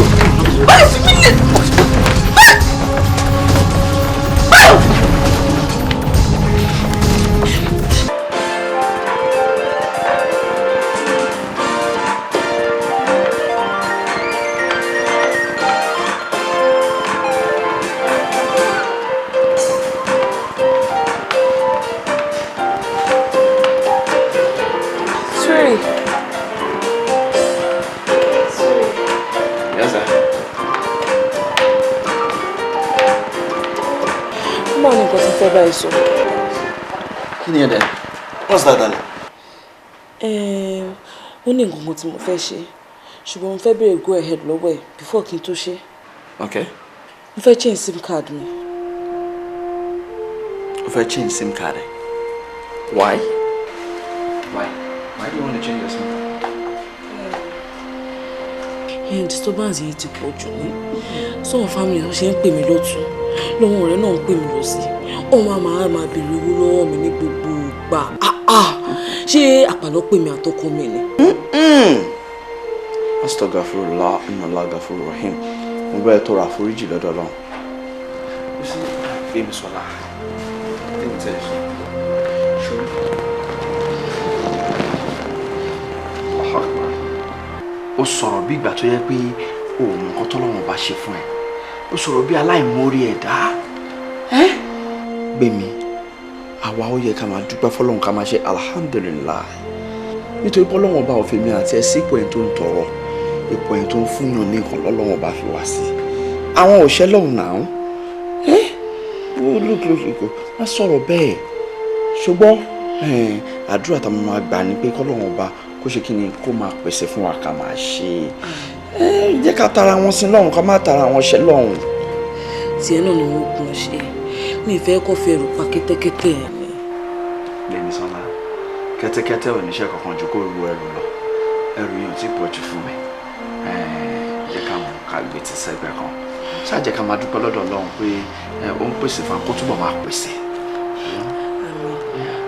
Báyọ̀, fi mí lẹ̀. Báyọ̀. Sorry. Sorry. Yes, sir. Mo ní nǹkan tí fẹ́ báyìí sọ. Kí ni ẹ dẹ̀? What's that, darling? Ó ní nǹkan kan tí mo fẹ́ ṣe, ṣùgbọ́n mo fẹ́ béèrè go ahead lọ́wọ́ ẹ̀ before kí n tó ṣe. Okay. Mo fẹ́ change SIM card mi. O fẹ́ change SIM card ẹ? Why? Why? Why do you want to change your SIM card? Ìyẹn disturbance yìí ti pọ̀ jù ní sọ́wọ́n family tó ṣe ń pè mí lọ́tún, lọ́wọ́ ọ̀rẹ́ náà ń pè mí lọ́sí, wọ́n máa béèrè owó lọ́wọ́ mi ní gbogbo ìgbà. Ah ah, ṣé àpàlọ́ pè mí àtọkọ mi ni? Astaghfirullah, inna Allah ghafurur rahim. Mo bẹ́ẹ̀ tọrọ àforíjì lọ́dọ̀ Ọlọ́run. You see, Gbémisọ́lá, let me tell you something. Ṣé Allahu Akbar. Ó sọ̀rọ̀ bí ìgbà tó yẹ pé o ò mọ nǹkan tọ́lọ́run bá ṣe fún ẹ. Ó sọ̀rọ̀ bí aláìmoore ẹ̀dá. Gbémi, àwa ó yẹ ká máa dúpẹ́ fọlọ́run, ká máa ṣe alhamdulillah. Nítorí pé Ọlọ́run ọba ò fi mi àti ẹ sípò ẹni tó ń tọrọ, ipò ẹni tó ń fúnyàn ní nǹkan lọ́lọ́run ọba fi wá sí. Àwọn òṣẹ́ lọ́hùn náà. Look, look, look, má sọ̀rọ̀ bẹ́ẹ̀. Ṣùgbọ́n àdúrà táwọn máa gbà ní pé kọ́lọ́run ọba kó ṣe kí ni, kó máa pèsè fún wa ká máa ṣe. Jẹ́ ká tara wọn sí lọ́hùn, ká má tara wọn ṣe lọ́hùn. Tiẹ̀ náà ni wọ́n kún ṣe, mi ì fẹ́ kó fi ẹrù pa kẹ́tẹ́kẹ́tẹ́ ẹ̀ ni. Gbémisọ́lá, kẹ́tẹ́kẹ́tẹ́ ò níṣẹ́ kankan ju kó ru ẹrù lọ. Ẹrù yìí ò tí pọ̀ jù fún mi. Jẹ́ ká mọ̀ ká gbé ti sẹ́gbẹ̀ẹ́ kan. Ṣáà jẹ́ ká máa dúpẹ́ lọ́dọ̀ Ọlọ́run pé ó ń pèsè fún wa, kó túbọ̀ máa pèsè. Àmín,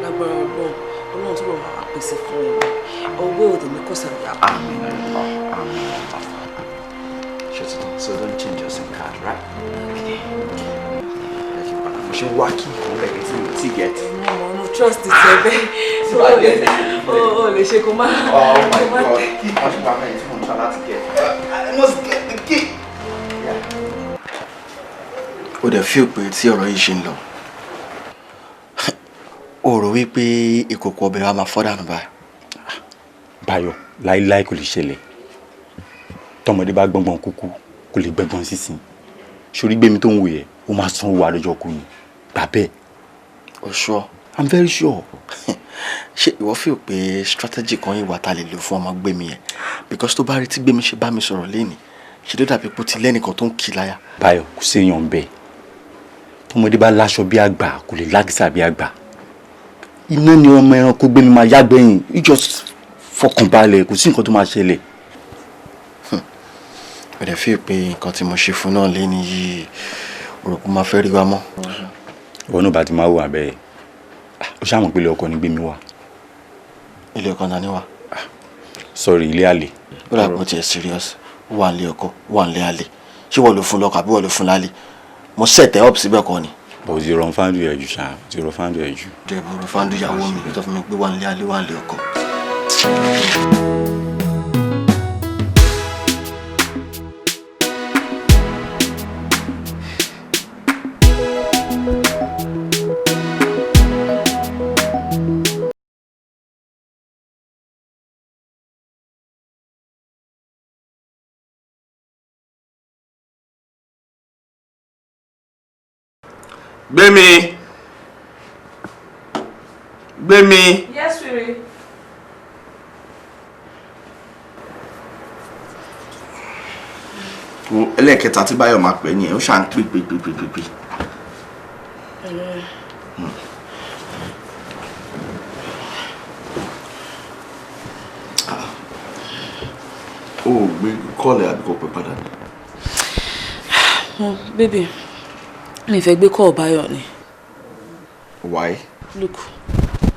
lágbára Ọlọ́run, Ọlọ́run túbọ̀ máa pèsè fún ẹ. Ọwọ́ òde ní kọ́sàbí. Àmín Allah, àmín Allah. Ṣé ti tán? So don't change your SIM card, right? Okay. Mo ṣe ń wá kí nǹkan bẹ̀rẹ̀ tí mo ti get. Mo trust ti ẹ bẹ́ẹ̀. O lè ṣe kó má. Oh my God, kí nǹkan ṣe wà mẹ́rin tí mo ń try láti get. I must get the key. Ó dẹ̀ feel pé tí ọ̀rọ̀ yìí ṣe ń lọ, o rò wípé ìkòkò ọbẹ̀ wa máa fọ́ dànù báyìí? Báyọ̀, láíláí kò lè ṣẹlẹ̀. Tọmọdé bá gbọ́ngbọ́n kúkú, kò lè gbẹ́gbọ́n sísìn. Sórí Gbémi tó ń wò yẹ, ó máa san owó àlọ́jọ́ kú ni, gbà bẹ́ẹ̀. O sure? I'm very sure. Ṣé ìwọ feel pé strategy kan yìí wà tá a lè lò fún ọmọ Gbémi yẹn? Because tó bá rí tí Gbémi ṣe bá mi sọ̀rọ̀ lénìí, ṣe ló dàbí pé ó ti lẹ́nìkan tó ń kì í láyà. Báyọ̀, kò séèyàn bẹ́ẹ̀. Tọmọdé bá láṣọ bí àgbà, kò lè lágìsà bí àgbà. Iná ni ọmọ ẹranko Gbémi máa yágbẹ́yìn. You just fọkànbalẹ̀, kò sí nǹkan tó máa ṣẹlẹ̀. Ó dẹ̀ feel pé nǹkan tí mo ṣe fún náà lénìí yìí, o rò pé ó máa fẹ́ rí wa mọ́? Ìwọ náà bá ti máa wò abẹ́ ẹ̀, ó ṣàmọ̀ pé ilé ọkọ ni Gbémi wà. Ilé ọkọ náà ni wà? Sorry, ilé àlè. Ó dà pé ó tiẹ̀ serious. Ó wà nílé ọkọ, ó wà nílé àlè. Ṣé wọ́n ló fún lọ́kọ àbí wọ́n ló fún lálè? Mo set ẹ up síbẹ̀ kọ́ ni. Bọ̀ ti rọ fáńdù ẹ̀ jù ṣá, ti rọ fáńdù ẹ̀ jù. Jẹ́ ìbò rọ fáńdù ìyàwó mi tó fún mi pé wà nílé àlè, wà nílé ọkọ. Gbémi! Gbémi! Yes, sweetie. Wo ẹlẹ́ẹ̀kẹta tí Báyọ̀ máa pè é nìyẹn, ó ṣà ń pè pè pè pè pè pè. O O gbé call àbí kò pè padà ni? Oh, baby, mi fẹ́ gbé call Báyọ̀ ni. Why? Look,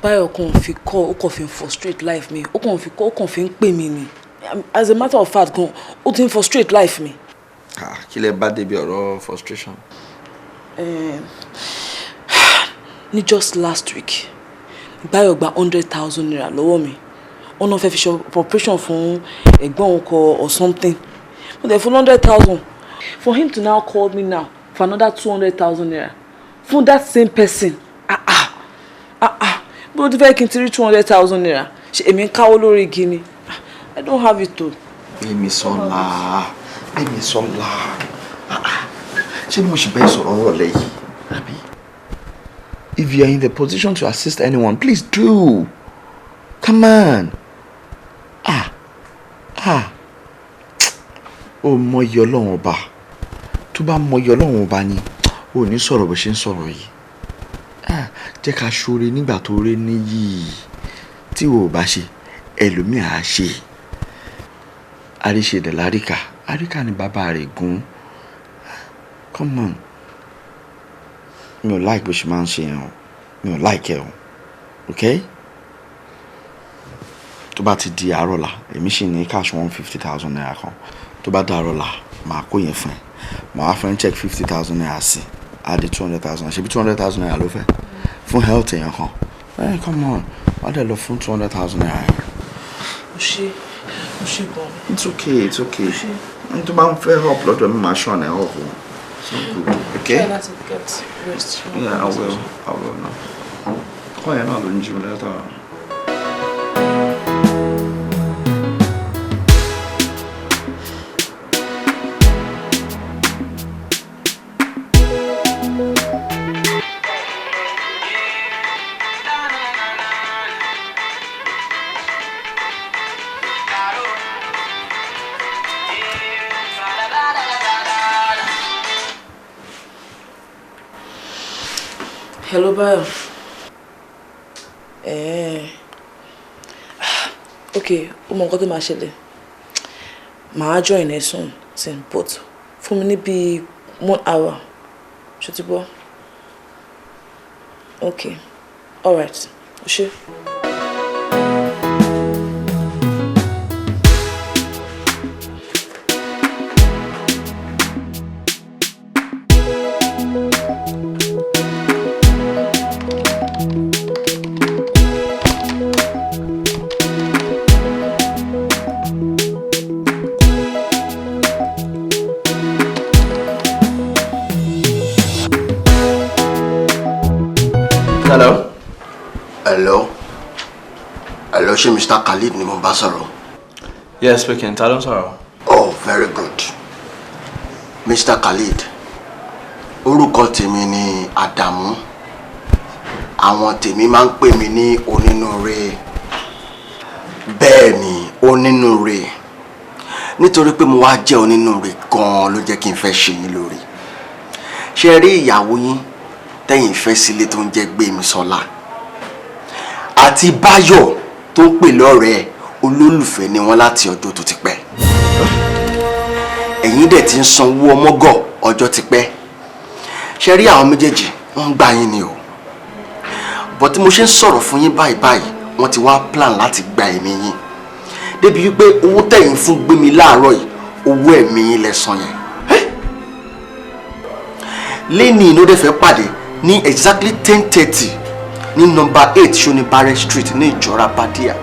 Báyọ̀ kàn fi call, ó kàn fi frustrate life mi, ó kàn fi call, ó kàn fi ń pè mí ni. As a matter of fact gan, ó ti ń frustrate life mi. Ah, kí lẹ bá débi ọ̀rọ̀ frustration? Ní just last week, Báyọ̀ gba ₦100,000 lọ́wọ́ mi. Ó náà fẹ́ fi ṣe operation fún ẹ̀gbọ́n òun kọ or something. Mo dẹ̀ fún 100,000. For him to now call me now for another ₦200,000 fún that same person. Ah ah ah ah, bí o ti fẹ́ kí n ti rí ₦200,000, ṣe èmi ń káwọ́ lórí igi ni? I don't have it o. Gbémisọ́lá, Gbémisọ́lá, ṣé mo ṣì bẹ́ẹ̀ sọ̀rọ̀ ọ̀rọ̀ lẹ́yìn? Àbí? If you are in the position to assist anyone, please do. Come on. Ah ah. Ó mọyì Ọlọ́run ọba. Tó bá mọyì Ọlọ́run ọba ni, ó ní sọ̀rọ̀ bó ṣe ń sọ̀rọ̀ yìí. Ah, jẹ́ ká ṣoore nígbà tó ré níyì. Tí o ò bá ṣe, ẹlòmíì á ṣe. Àríṣe dẹ̀ láríkà. Àríkà ni bàbá rẹ̀ gún. Come on. Mi ò like bó ṣe máa ń ṣe yẹn o. Mi ò like ẹ o. Okay? Tó bá ti di àárọ̀ la, èmi sì ní cash ₦150,000 kan. Tó bá dàárọ̀ la, màá kó yẹn fún ẹ. Màá fún ẹ check ₦50,000 sí. Á di 200,000. Ṣebí ₦200,000 ló fẹ́? Fún health èèyàn kan. Hey, come on. Wá dẹ̀ lọ fún ₦200,000 yẹn. O ṣe, o ṣe gan. It's okay, it's okay. N tó bá ń fẹ́ help lọ́dọ̀ mi, màá ṣọ̀nà ẹ̀ help o. So good, okay? Try not to get rest. Yeah, I will. I will now. Kọ́ yẹn náà ló ń jí mi látara. Hello, Bayo. Okay, ó mọ nǹkan tó máa ṣẹlẹ̀. Màá join ẹ soon, soon, but fún mi ní bíi 1 hour. Ṣé ti gbọ́? Okay, all right. O ṣé. Hello. Hello. Hello, ṣé Mr. Khalid ni mo bá sọ̀rọ̀? Yes, speaking. Ta ló ń sọ̀rọ̀? Oh, very good. Mr. Khalid, orúkọ tèmi ni Àdàmú. Àwọn tèmi máa ń pè mí ní onínúure. Bẹ́ẹ̀ ni, onínúure. Nítorí pé mo wá jẹ́ onínúure gan-an ló jẹ́ kí n fẹ́ ṣe yín lóore. Ṣé ẹ rí ìyàwó yín tẹ́yìn fẹ́ sílé tó ń jẹ́ Gbémisọ́lá àti Báyọ̀ tó ń pè lọ́rẹ̀ẹ́ olólùfẹ́ ni wọ́n láti ọjọ́ tó ti pẹ́. Ẹ̀yin dẹ̀ ti ń sanwó ọmọgọ̀ ọjọ́ ti pẹ́. Ṣé rí àwọn méjèèjì wọ́n ń gbà yín ni o. Bọ̀ tí mo ṣe ń sọ̀rọ̀ fún yín báyìí báyìí, wọ́n ti wá plan láti gba ẹ̀mí yín. Débi wípé owó tẹ̀yìn fún Gbémi láàárọ̀ yìí, owó ẹ̀mí yín lẹ san yẹn. Lẹ́ni ìnú dẹ̀ fẹ́ pàdé ní exactly 10:30 ní number 8 Sonibare Street ní Ìjọra Badia.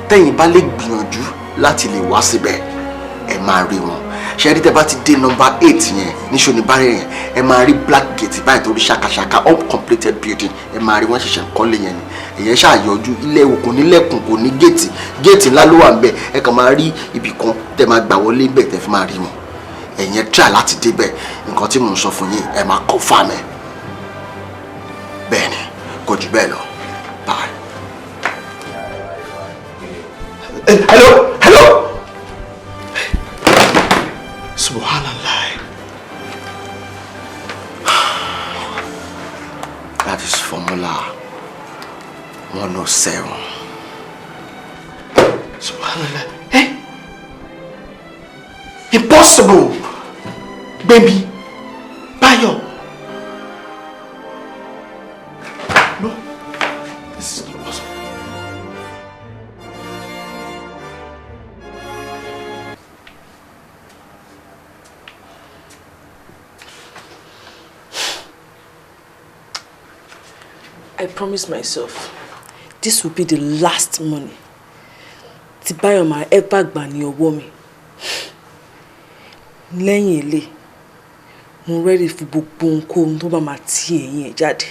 Tẹ́yìn bá lè gbìyànjú láti lè wá síbẹ̀, ẹ máa rí wọn. Ṣé rí tẹ́ bá ti dé number 8 yẹn ní Sonibare yẹn, ẹ máa rí black gate báyìí torí ṣàkàṣàkà uncompleted building, ẹ máa rí wọn ṣẹ̀ṣẹ̀ kọ́lé yẹn ni. Ẹ̀yẹn ṣàyọjú ilé kò ní lẹ́kùn kò ní géètì, géètì ńlá ló wà ńbẹ̀, ẹ kàn máa rí ibì kan tẹ́ máa gbà wọlé ńbẹ̀ tẹ́ fi máa rí wọn. Ẹ̀yẹn try láti débẹ̀, nǹkan tí mò ń sọ fún yín ẹ máa confirm ẹ̀. Bẹ́ẹ̀ni, kò jù bẹ́ẹ̀ lọ. Bye. Hello, hello. Subhanallah. That is formula 107. Subhanallah. Impossible! Gbẹ̀mí, Báyọ̀. No, this is not possible. I promise myself this will be the last money tí Báyọ̀ máa ever gbà ní ọwọ́ mi. Lẹ́yìn ilé, mo ready fún gbogbo ohunkóhun tó bá máa ti ẹ̀yìn ẹ̀ jáde.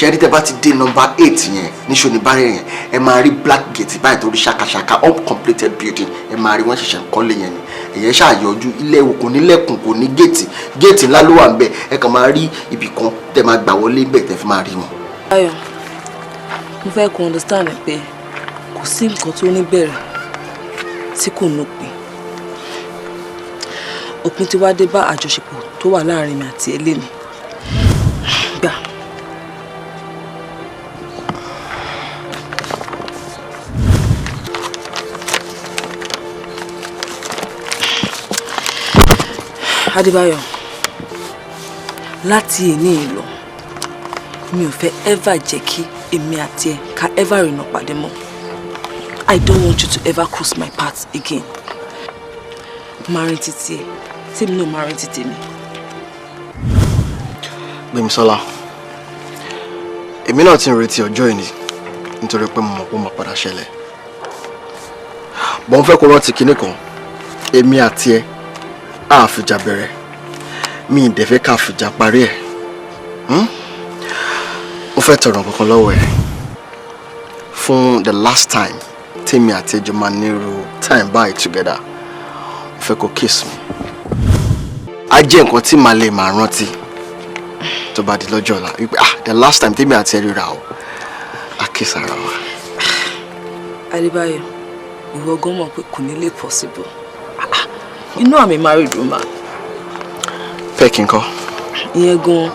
Ṣe rí, tẹ́ bá ti dé nọ́mbà 8 yẹn ní Ṣonibárẹ̀ yẹn, ẹ máa rí black gate báyìí tó rí ṣàkàṣàkà, uncompleted building. Ẹ máa rí wọ́n ṣẹ̀ṣẹ̀ ń kọ́lé yẹn ni. Ẹ̀yẹn ṣàyọjú ilé kò ní lẹ́kùn, kò ní géètì, géètì ńlá ló wà ń bẹ̀. Ẹ kàn máa rí ibì kan tẹ́ máa gbà wọlé bẹ̀ tẹ́ fi máa rí wọn. Báyọ̀, mo fẹ́ kó understand pé kò sí nǹkan tó ní bẹ̀rẹ̀ tí kò nópin. Òpin ti wá dé bá àjọṣepọ̀ tó wà láàrin mi àti Eléni. Gbà. Adébáyọ̀, láti èní yìí lọ, mi ò fẹ́ ever jẹ́ kí èmi àti ẹ ká ever rìnà pàdé mọ́. I don't want you to ever cross my path again. Máa rìn títí ẹ, tèmi náà máa rìn títí mi. Gbémisọ́lá, èmi náà ti ń retí ọjọ́ ìní nítorí pé mo mọ̀ pé ó máa padà ṣẹlẹ̀. Bọ́n fẹ́ kó rántí kinní kan, èmi àti ẹ á fìjà bẹ̀rẹ̀, mi ì dẹ̀ fẹ́ ká fìjà parí ẹ̀. Mo fẹ́ tọrọ nǹkan kan lọ́wọ́ ẹ̀ fún the last time tèmi àti ẹ jọ máa nírú time báyìí together. Mo fẹ́ kó kiss mi. Á jẹ́ nǹkan tí màá lè máa rántí tó bá di lọ́jọ́ ọ̀la wípé, ah, the last time tèmi àti ẹ ríra o, a kiss ara wa. Adébáyọ̀, ìwọ gan mọ̀ pé kò ní lè possible. You know I'm a married woman. Peck ńkọ́? Ìyẹn gan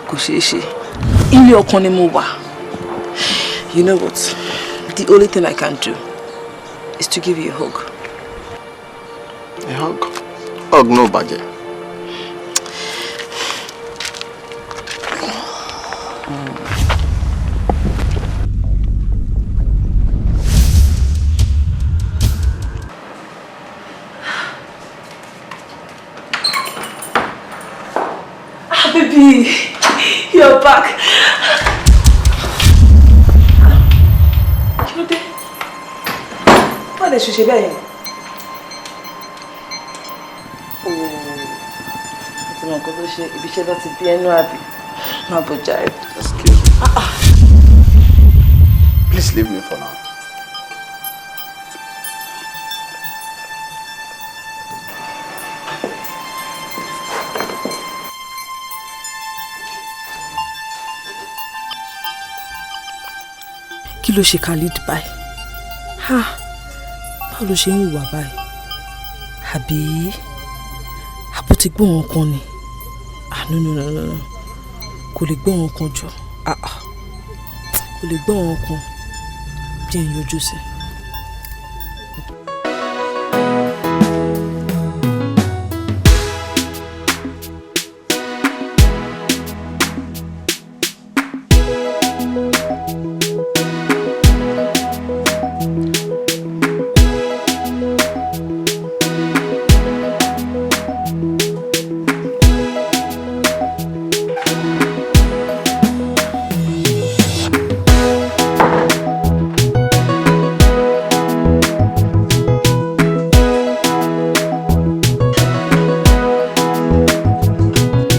kò ṣeé ṣe. Ilé ọkọ ni mo wà. You know what? The only thing I can do is to give you a hug. A hug? Hug náà bàjẹ́. Ah, baby, you're back. Kí ló dé? Báwo lè ṣe ṣe bẹ́ẹ̀ yẹn? Ooo, mo ti mọ nǹkan tó ṣe ibi iṣẹ́ bá ti bí ẹnu àbí. Má bọ̀ jàre. Excuse me. Please leave me for now. Kí ló ṣe Khalid báyìí? Ha! Báwo ló ṣe ń hùwà báyìí? Àbí àbó ti gbọ́ wọn kan ni? Ah, no, no, no, no, no. Kò lè gbọ́ wọn kan jọ. Ah ah. Kò lè gbọ́ wọn kan. Jẹ́ n yọjú sí i.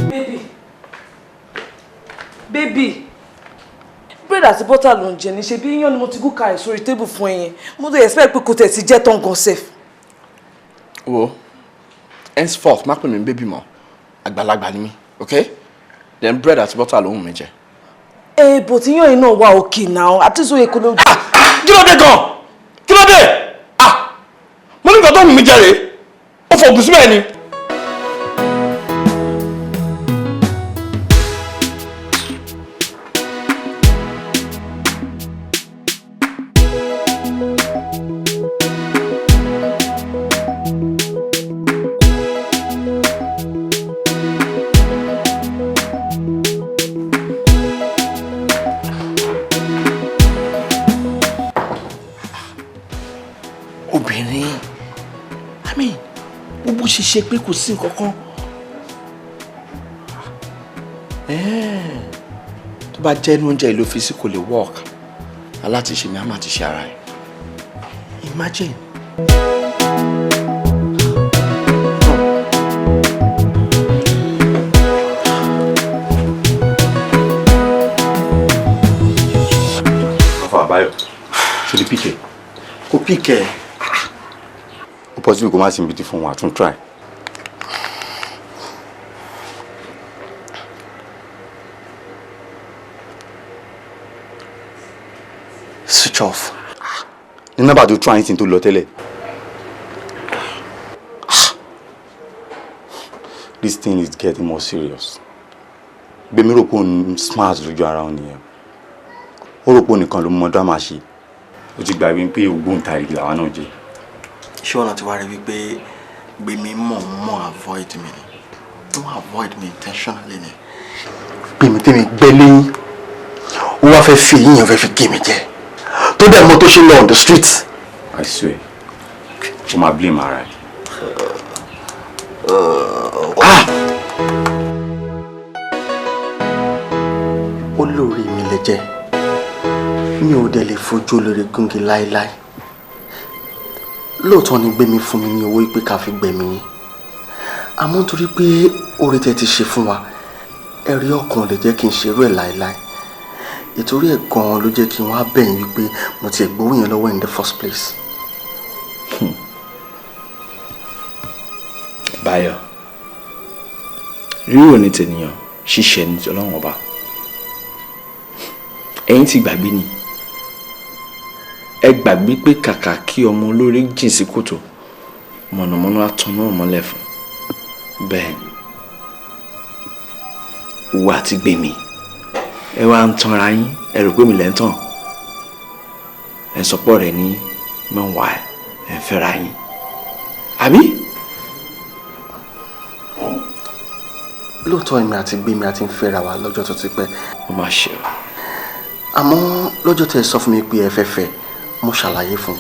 Baby. Baby. Bread àti butter ló ń jẹ ní ṣe bí iyán ni mo ti gún kalẹ̀ sórí table fún ẹ yẹn. Mo tó expect pé kò tẹ̀ sí jẹ́ tán gan sef. Wo, henceforth má pè mí baby mọ́, àgbàlagbà ni mí, okay? Then bread àti butter ló wù mí jẹ. Ẹ bò tí yàn yín náà wà òkè náà àti sọ èkó ló. Kí ló dé gan? Kí ló dé? Ah, mo ní nǹkan tó wù mí jẹ rèé, ó fògùn síbẹ̀ ni. Obìnrin, I mean, gbogbo ṣe ṣe pé kò sí nǹkan kan. Tó bá jẹ́ inú oúnjẹ ìlú fi sí, kò lè work. Alátiṣe mi á máa ti ṣe ara ẹ̀. Imagine. Afa Àbáyọ, ṣe lè pick ẹ? Kò pick ẹ. Ó possible kó má sí ibi tí fún wa, tún try. Switch off. Ní nọ́mbà tó try anything tó lọ tẹ́lẹ̀. This thing is getting more serious. Gbémi rò pé òun smart lójú ara òun nìyẹn. Ó rò pé òun nìkan ló mọ drama ṣe. Ó ti gbàgbé pé ògbóǹtarìgì làwa náà jẹ́. Ṣé ọ̀nà tí wàá rí wípé Gbémi mọ̀ mọ̀ avoid mi ni? Wọ́n avoid me intentionally ni. Gbémi tèmi gbẹ́ lẹ́yìn, ó wá fẹ́ fi eyín yẹn fẹ́ fi gé mi jẹ. Tó dẹ̀ mọ̀ tó ṣe lọ on the street. I swear, ó máa blame ara ẹ̀. Ah! Olórí mi lè jẹ́, mi ò dẹ̀ lè fojú olóore gúngi láéláé. Lóòótọ́ ni Gbémi fún mi ní owó pé ká fi gbẹ̀mí yín, àmọ́ nítorí pé oore tẹ́ ti ṣe fún wa, ẹ̀rí ọkàn lè jẹ́ kí n ṣerú ẹ̀ láéláé. Ìtorí ẹ̀ gan-an ló jẹ́ kí n wá bẹ̀ yín wípé mo ti gbowó yẹn lọ́wọ́ in the first place. Báyọ̀, rírò ní tènìyàn, ṣíṣe ní ti Ọlọ́run Ọba. Ẹ̀yin ti gbàgbé ni. Ẹ gbàgbé pé kàkà kí ọmọ olórí jìn sí kòtò, mọ̀nàmọ́ná á tanná mọ́lẹ̀ fún. Bẹ́ẹ̀ ni, ìwọ àti Gbèmí, ẹ wá ń tanra yín, ẹ rò pé mi lẹ́ ń tàn. Ẹ sọpọ̀ rẹ̀ ní meanwhile, ẹ ń fẹ́ra yín. Àbí? Lóòótọ́ èmi àti Gbémi àti ń fẹ́ra wa lọ́jọ́ tó ti pẹ́. Ó máa ṣe o. Àmọ́ lọ́jọ́ tẹ́ ẹ sọ fún mi pé ẹ fẹ́ fẹ́, mo ṣàlàyé fún un.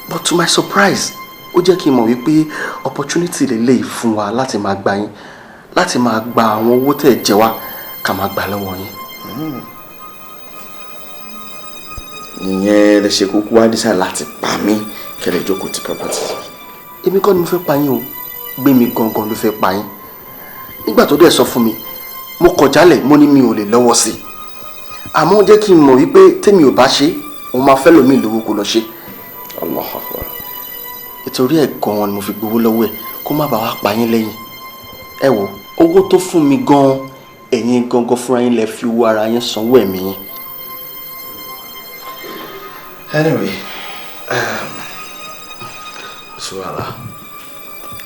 But to my surprise, ó jẹ́ kí n mọ̀ wípé opportunity lélẹ́yìí fún wa láti máa gba yín, láti máa gba àwọn owó tẹ́ ẹ jẹ wá ká máa gbà lọ́wọ́ yín. Ìyẹn lè ṣe kúkú wá dísà láti pa mí kẹlẹ̀ jókòó ti property. Èmi kọ́ ni mo fẹ́ pa yín o, Gbémi gangan ló fẹ́ pa yín. Nígbà tó dẹ̀ sọ fún mi, mo kọ̀ jálẹ̀, mo ní mi ò lè lọ́wọ́ sí i. Àmọ́ ó jẹ́ kí n mọ̀ wípé tèmi ò bá ṣe, òun máa fẹ́ lòmíì lówó kó lọ ṣe. Allahu Akbar. Ìtorí ẹ̀ gan-an ni mo fi gbowó lọ́wọ́ ẹ̀ kó má bàa wá pa yín lẹ́yìn. Ẹ wo, owó tó fún mi gan-an, ẹ̀yin gangan fúnra yín lẹ fi owó ara yín sanwó ẹ̀mí yín. Anyway, sí wàhálà.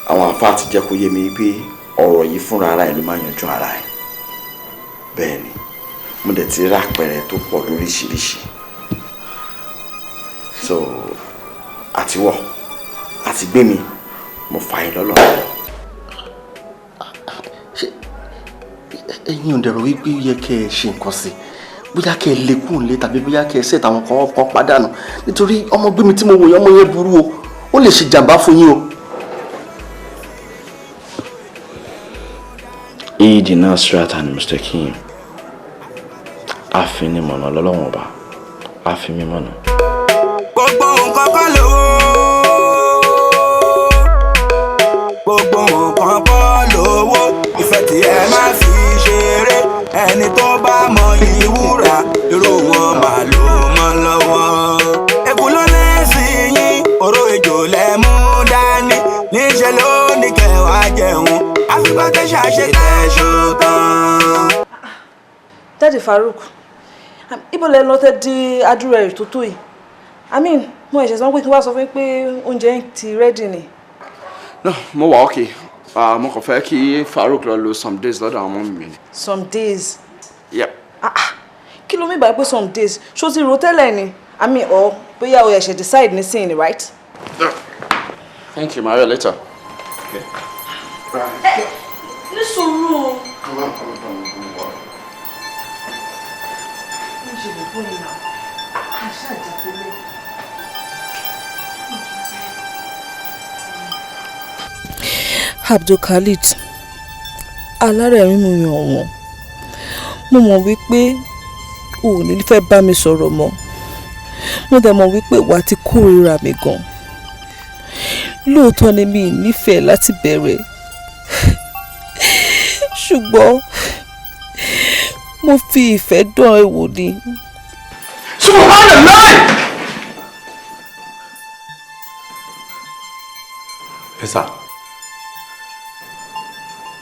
Àwọn àfáà ti jẹ́ kó yé mi pé ọ̀rọ̀ yìí fúnra ara ẹ̀ ló máa yanjú ara ẹ̀. Bẹ́ẹ̀ ni, mo dẹ̀ ti rí àpẹẹrẹ tó pọ̀ lóríṣiríṣi. So, àtiwọ̀ àti Gbémi, mo fà yín lọ́lọ́. Ṣé ẹ̀yin ò dẹ̀rọ wípé ó yẹ kẹ́ ẹ ṣe nǹkan sí i? Bóyá kẹ́ ẹ lè kúrò nílé tàbí bóyá kẹ́ ẹ ṣètò àwọn kan pàdánù. Nítorí ọmọ Gbémi tí mo wò yẹn, ọmọ yẹn burú o, ó lè ṣe jàǹbá fún yín o. Ihdina siratan mustaqim. Àfinimọ̀nà lọ́lọ́wọ̀n ọba, àfimímọ̀nà. Gbogbo nǹkan kọ́ lówó, gbogbo nǹkan kọ́ lówó, ìfẹ́ tí ẹ máa fi ṣeré, ẹni tó bá mọ ìwúra, irú wọn máa lò mọ́ lọ́wọ́. Èkú ló lẹ́sìn yín, oró ejò lẹ mú dání, níṣẹ́ ló ní kẹwàá jẹun, àfikún tẹ ṣàṣetẹ̀ ṣó tán. Daddy Farouk, ibo lẹ lọ tẹ́ di adúrà ẹ̀ tó tó yìí? I mean, mo ẹ̀ṣẹ̀ sọ pé kí n wá sọ fún yín pé oúnjẹ yín ti ready ni. No, mo wà okay. Mo kàn fẹ́ kí Farouk lọ lo some days lọ́dọ̀ àwọn ọmọ mi ni. Some days? Yep. Ah ah, kí ló mí báyìí pé some days? Ṣó ti rò tẹ́lẹ̀ ni? I mean, or bóyá o ẹ̀ṣẹ̀ decide nísìnyí, right? Thank you, Maria. Later. Okay. Ẹ ní sùúrù o. Come on, come on, come on, come on. Ó ń ṣe bòbó yìí náà. Àṣà ìjàpọ̀lẹ̀. Abdulkhalid, alárẹ̀rín mi ọ̀wọ́n, mo mọ̀ wípé o ò ní fẹ́ bá mi sọ̀rọ̀ mọ́. Mo dẹ̀ mọ̀ wípé wàá ti kórìíra mi gan. Lóòótọ́ ni mi ì nífẹ̀ẹ́ láti bẹ̀rẹ̀, ṣùgbọ́n mo fi ìfẹ́ dán ẹ wò ni. Subhanallah! Ẹ sà.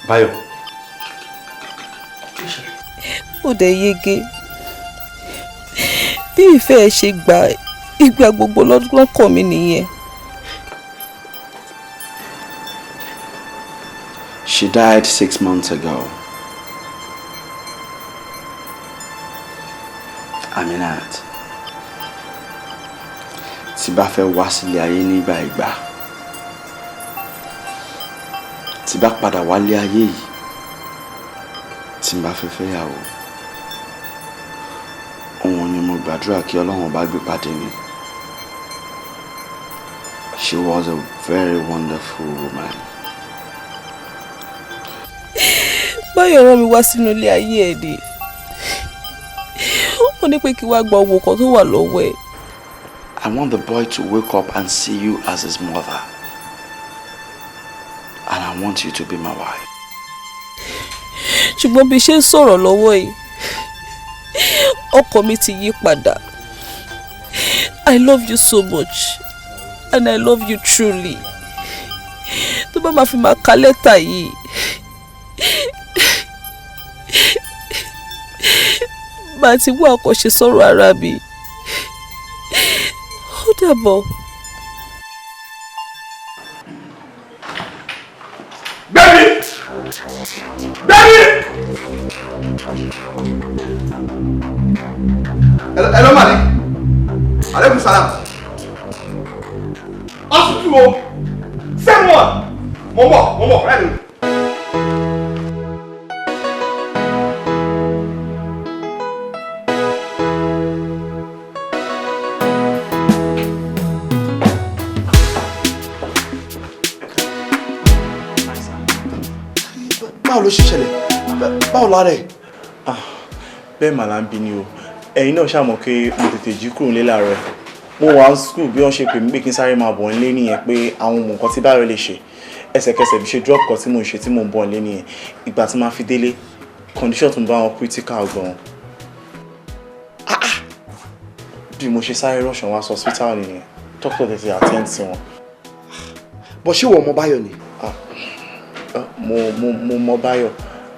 Báyọ̀. Ó dẹ̀ yege bí ìfẹ́ ẹ ṣe gba ìgbà gbogbo lọ́kàn mi nìyẹn. She died 6 months ago. Aminat, tí bá fẹ́ wá sílé ayé nígbà ìgbà, tí bá padà wálé ayé yìí, tí n bá fẹ́ fẹ́yàwó, òun ni mo gbàdúrà kí Ọlọ́run bá gbé pàdé mi. She was a very wonderful woman. Báyọ̀ rán mi wá sínú ilé ayé ẹ̀ ni. Ó ní pé kí wá gba owó kan tó wà lọ́wọ́ ẹ̀. I want the boy to wake up and see you as his mother. And I want you to be my wife. Ṣùgbọ́n bí ṣe ń sọ̀rọ̀ lọ́wọ́ yìí, ọkọ mi ti yí padà. I love you so much and I love you truly. Tó bá máa fi máa ka lẹ́tà yìí, màá ti wá àkànṣe sọ̀rọ̀ ara mi. Ó dàbọ̀. Gbẹ́mi! Gbẹ́mi! Hello, Malik. Aleykum salam. Hospital o. Same one. Mo ń bọ̀, right away. Báwo ló ṣe ṣẹlẹ̀? Báwo lára ẹ̀? Bẹ́ẹ̀ mà là ń bi ni o. Ẹ̀yin náà ṣàmọ̀ pé mo tètè jí kúrò nílé láàárọ̀. Mo wà ní school bí wọ́n ṣe pè mí pé kí n sáré máa bọ̀ nílé nìyẹn pé àwọn ọmọ nǹkan tí Báyọ̀ lè ṣe. Ẹsẹ̀kẹsẹ̀ bí ṣe drop kan tí mò ń ṣe tí mò ń bọ̀ nílé nìyẹn. Ìgbà tí màá fi délé, condition tó ń bá wọn critical gan. Bí mo ṣe sáré rush wọn wá sí hospital nìyẹn, doctor tètè attend sí wọn. Bọ̀ ṣé ìwọ mọ Báyọ̀ ni? Mo mọ Báyọ̀.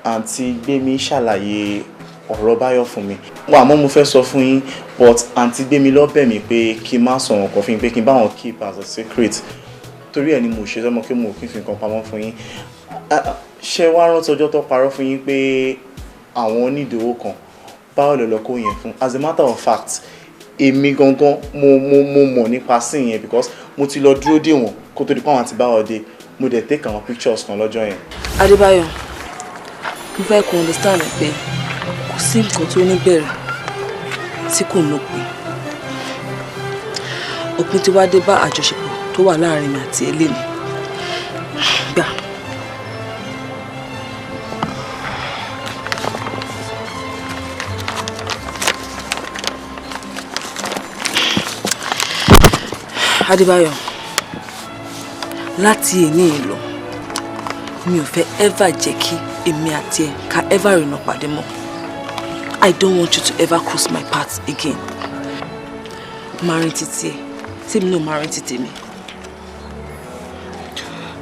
Àǹtí Gbémi ṣàlàyé ọ̀rọ̀ Báyọ̀ fún mi. Wọ́n àmọ́ mo fẹ́ sọ fún yín, but àǹtí Gbémi ló bẹ̀ mí pé kí n má sọ nǹkan fún yín, pé kí n bá wọn keep as a secret. Torí ẹ̀ ni mo ṣe sọ́mọ pé mo kì í fi nǹkan pamọ́ fún yín. Ṣé wàá rántí ọjọ́ tó parọ́ fún yín pé àwọn onídòwò kan Báyọ̀ ló lọ kó yẹn fún? As a matter of fact, èmi gangan mo mọ̀ nípa sí yẹn because mo ti lọ dúró dè wọ́n kó tó di pé àwọn àti Báyọ̀ dé. Mo dẹ̀ take àwọn pictures kan lọ́jọ́ yẹn. Adébáyọ̀, mo fẹ́ kó understand pé kò sí nǹkan tó ní bẹ̀rẹ̀ tí kò lópin. Òpin ti wá dé bá àjọṣepọ̀ tó wà láàrin mi àti Eléni. Gbà. Adébáyọ̀, láti èní yìí lọ, mi ò fẹ́ ever jẹ́ kí èmi àti ẹ ká ever rìnà pàdé mọ́. I don't want you to ever cross my path again. Máa rìn títí ẹ, tèmi náà máa rìn títí mi.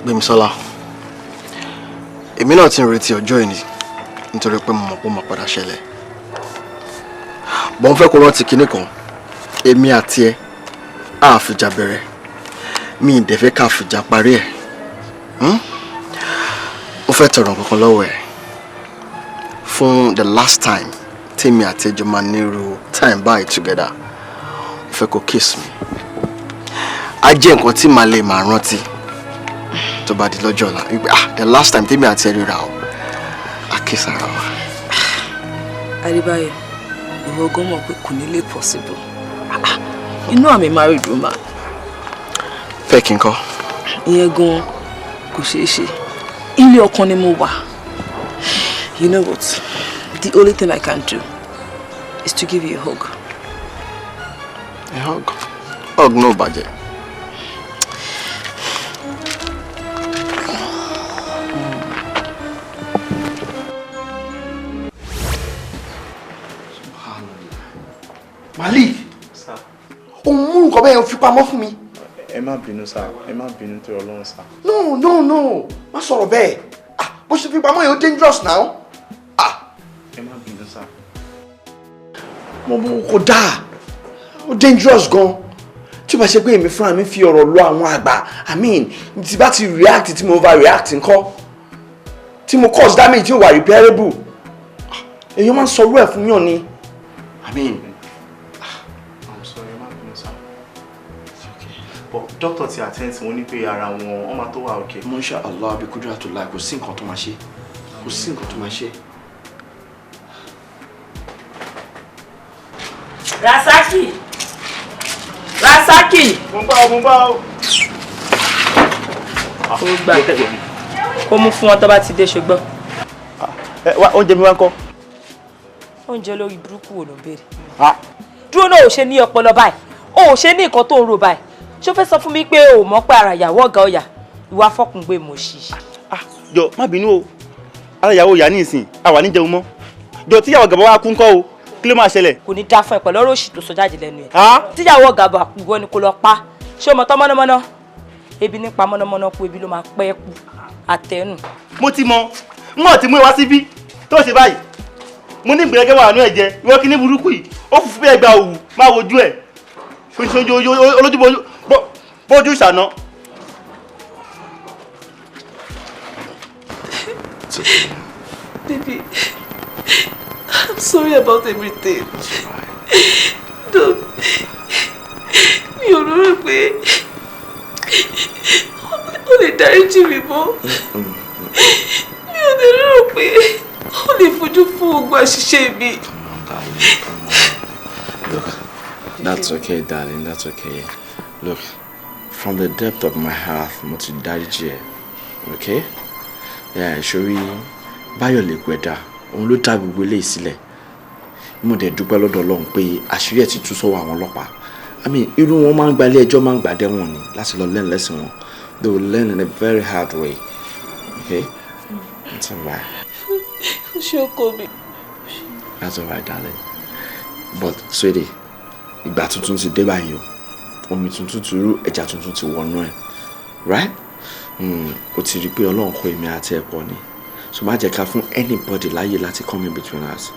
Gbémisọ́lá, èmi náà ti ń retí ọjọ́ yìí nítorí pé mo mọ̀ pé ó máa padà ṣẹlẹ̀. Bọ́n fẹ́ kó rántí kinní kan, èmi àti ẹ á fìjà bẹ̀rẹ̀, mi ì dẹ̀ fẹ́ ká fìjà parí ẹ̀. Ó fẹ́ tọrọ nǹkan lọ́wọ́ ẹ̀ fún the last time tèmi àti ẹjọ́ máa nírú time báyìí together. Ó fẹ́ kó kiss mi, á jẹ́ nǹkan tí màá lè máa rántí tó bá di lọ́jọ́ ọ̀la wípé, ah, the last time tèmi àti ẹ ríra o, a kiss ara wa. Adébáyọ̀, ìwọ gan mọ̀ pé kò ní lè possible. You know I'm a married woman. Fẹ́ kí n kọ́? Ìyẹn gan kò ṣeé ṣe. Ilé ọkọ ni mo wà. You know what? The only thing I can do is to give you a hug. A hug? Hug náà ò bàjẹ́. Malik, òun mú nǹkan bẹ́ẹ̀ fi pamọ́ fún mi. Ẹ má bínú sá, ẹ má bínú torí Ọlọ́run sá. No, no, no, má sọ̀rọ̀ bẹ́ẹ̀. Ah, bó ṣe fi pamọ́ yẹn, ó dangerous now. Ẹ má bínú sá. Mo bó kò dáa, ó dangerous gan. Tí o bá ṣe pé èmi fúnra mi fi ọ̀rọ̀ lọ àwọn àgbà, I mean, tí bá ti react, tí mo overreact ńkọ́, tí mo cause damage tí ó wà repairable, èèyàn máa ń sọrú ẹ̀ fún yàn ni. I mean. I'm sorry, ẹ má bínú sá. But doctor ti attend sí wọn ní pé ara wọn wọn máa tó wà okay. Masha Allah bí kudratullah, kò sí nǹkan tó máa ṣe, kò sí nǹkan tó máa ṣe. Rasaki, Rasaki. Mo ń bá o, mo ń bá o. Ó gbà kó mú fún wọn tó bá ti dé, ṣùgbọ́n. Ẹ wá, oúnjẹ mi wá ń kọ́. Oúnjẹ lórí burúkú wo ló ń béèrè? Dúró náà, ò ṣe ní ọpọlọ báyìí, o ò ṣe ní nǹkan tó ń rò báyìí. Ṣó fẹ́ sọ fún mi pé o mọ̀ pé ara ìyàwó ọ̀gá ọ̀yà ìwà fọkùngbé mo ṣì? Jọ, má bínú o, ara ìyàwó ìyá ní ìsìn àwa ní jẹun mọ́. Jọ, tíyàwó ọ̀gá bá wá kú ńkọ́ o, kí ló máa ṣẹlẹ̀? Kò ní dá fún ẹ pẹ̀lú ọ̀rọ̀ òṣì tó sọ jáde lẹ́nu ẹ̀. Tíyàwó ọ̀gá bá kú, ìwọ ni kò lọ pa. Ṣé o mọ̀ tán mọ́nàmọ́ná? Ebi nípa mọ́nàmọ́ná kú, ebi ló máa pẹ́ kú àtẹnu. Mo ti mọ n ò ti mú ẹ wá síbí tó ṣe báyìí. Mo ní ìgbìyànjú wà nínú ẹ̀jẹ̀ ìwọ kí ní burúkú yìí, ó fùfú bí ẹgbàá òwú, máa wojú ẹ̀ ṣoṣo olójú bójú ìṣàná. Baby, I'm sorry about everything. No, mi ò rò pé ó lè dáríjì mi mọ́. Mi ò lè rò pé ó lè fojú fún ogun àṣìṣe mi. Look, that's okay, darling, that's okay. Look, from the depth of my heart, mo ti dáríjì ẹ́, okay? Yeah, ṣorí Báyọ̀ lè pẹ̀dá, òun ló dá gbogbo eléyìí sílẹ̀. Mo dẹ̀ dúpẹ́ lọ́dọ̀ Ọlọ́run pé àṣírí ẹ̀ ti tú sọ́wọ́ àwọn ọlọ́pàá. I mean, irú wọn máa ń gba ilé ẹjọ́, máa ń gbà dẹ́wọ̀n ni láti lọ learn lesson wọn. They will learn in a very hard way, okay? It's alright. Ó ṣe ọkọ mi. That's alright, darling. But, sweetie, ìgbà tuntun ti dé báyìí o. Omi tuntun ti rú, ẹja tuntun ti wọnú ẹ̀. Right? O ti rí i pé Ọlọ́run kó èmi àti ẹ̀ pọ̀ ni. So má jẹ́ ká fún anybody láyè láti come in between us.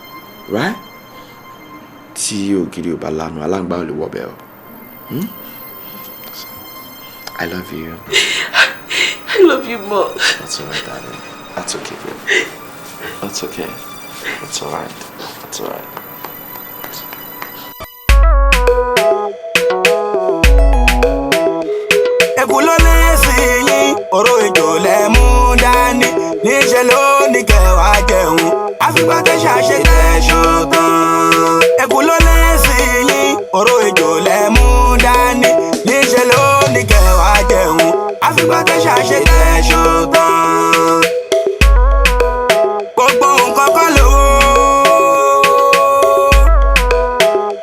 Right? Tí ògiri ò bá lanu, aláǹgbá ò lè wọbẹ̀ o. Hmm? I love you. I love you more. That's alright, darling. That's okay, babe. That's okay. It's alright. It's alright. Ẹkú ló lé sí yín, oró ìjò lẹ mú dání, níṣẹ́ ló ní kẹwàá jẹun, àfìgbà tẹ ṣàṣẹ tẹ̀sán tán. Ẹkú ló lé sí yín, oró ìjò lẹ mú dání, níṣẹ́ ló ní kẹwàá jẹun, àfìgbà tẹ ṣàṣẹ tẹ̀sán tán. Gbogbo nǹkan kọ́ lówó,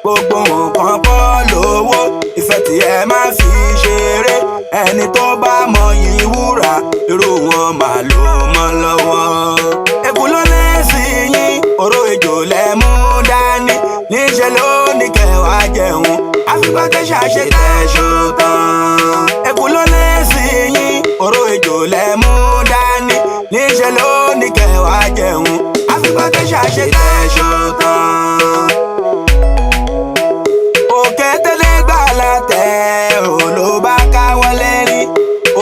gbogbo nǹkan kọ́ lówó, ìfẹ́ tí ẹ máa fi ṣeré, ẹni tó bá mọ yìí wúrà, irú wọn máa lò mọ́ lọ́wọ́. Ẹkú ló lé sí yín, oró ejò lẹ mú dání, níṣẹ́ ló ní kẹwàá jẹun, àfìgbà tẹ ṣàṣẹ tẹ̀sán tán. Ẹkú ló lé sí yín, oró ejò lẹ mú dání, níṣẹ́ ló ní kẹwàá jẹun, àfìgbà tẹ ṣàṣẹ tẹ̀sán tán. ò ló bá káwọ́ lérí.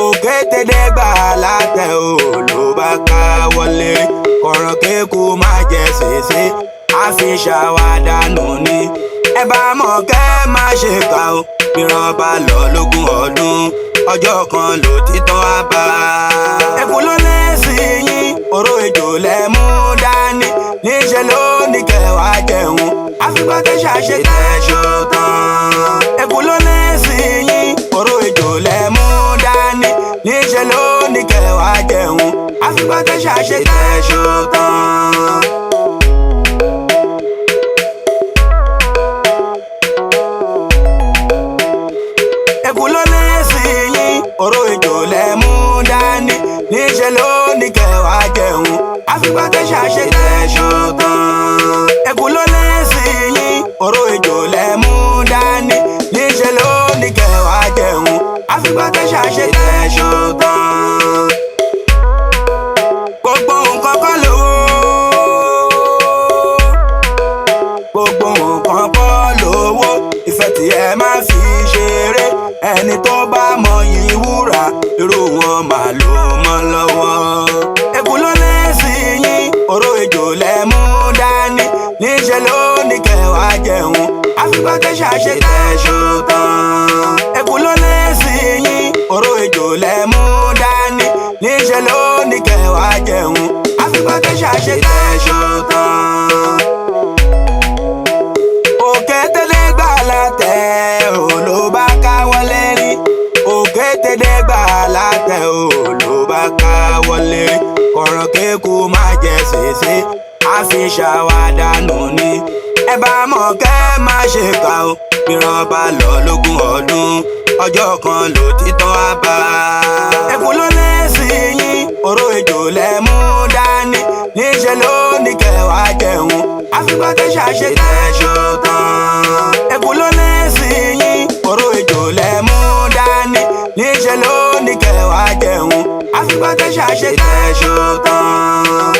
Òkétédé gbà látẹ̀ ò ló bá káwọ́ lérí. Kọ̀rọ̀ kéku má jẹ ṣèṣe, àfi ṣàwádànù ni. Ẹ bá mọ̀ kẹ́ má ṣe kà ó, mìíràn bá lọ lógún ọdún, ọjọ́ kan ló títọ́ á bá. Ẹkùn ló lé sí yín, oró ejò lẹ mú dání, níṣẹ́ ló ní kẹwàá jẹun, àfìgbà tẹ́ ṣàṣe tẹ́ ṣó tán. Ẹkùn ló lé sí yín, oró ejò lẹ mú dání, níṣẹ́ ló ní kẹwàá jẹun, àfìgbà tẹ́ ṣàṣe tẹ́ ṣó tán. Ẹkùn ló lé sí yín, oró ejò lẹ mú dání, níṣẹ́ ló ní kẹwàá jẹun, àfìgbà tẹ́ ṣàṣe tẹ́ ṣó tán. Ẹkùn ló lé sí yín, oró ejò lẹ mú dání, níṣẹ́ ló ní kẹwàá jẹun, àfìgbà tẹ́ ṣàṣe tẹ́ ṣó tán. Gbogbo nǹkan kọ́ lówó, gbogbo nǹkan kọ́ lówó, ìfẹ́ tí ẹ máa fi ṣeré, ẹni tó bá mọyì wúrà, irú wọn máa lò mọ́ lọ́wọ́. Ẹkùn ló lé sí yín, oró ejò lẹ mú dání, níṣẹ́ ló ní kẹwàá jẹun, àfìgbà tẹ́ ṣàṣe tẹ́ ṣó tán. Ẹkùn ló lé sí yín, oró ejò lẹ mú dání, níṣẹ́ ló ní kẹwàá jẹun, àfìgbà tẹ́ ṣàṣe tẹ́ ṣó tán. Òkétédé gbà látẹ̀ ò ló bá káwọ́ lérí. Òkétédé gbà látẹ̀ ò ló bá káwọ́ lérí. Kọ̀rọ̀ kéku má jẹ ṣèṣe, àfi ṣàwádànù ni. Ẹ bá mọ̀ kẹ́ má ṣe kà ó, mìíràn bá lọ lógún ọdún, ọjọ́ kan ló títọ́ á bá. Ẹkùn ló lé sí yín, oró ejò lẹ mú dání, níṣẹ́ ló ní kẹwàá jẹun, àfìgbà tẹ́ ṣàṣe tẹ́ ṣó tán. Ẹkùn ló lé sí yín, oró ejò lẹ mú dání, níṣẹ́ ló ní kẹwàá jẹun, àfìgbà tẹ́ ṣàṣe tẹ́ ṣó tán.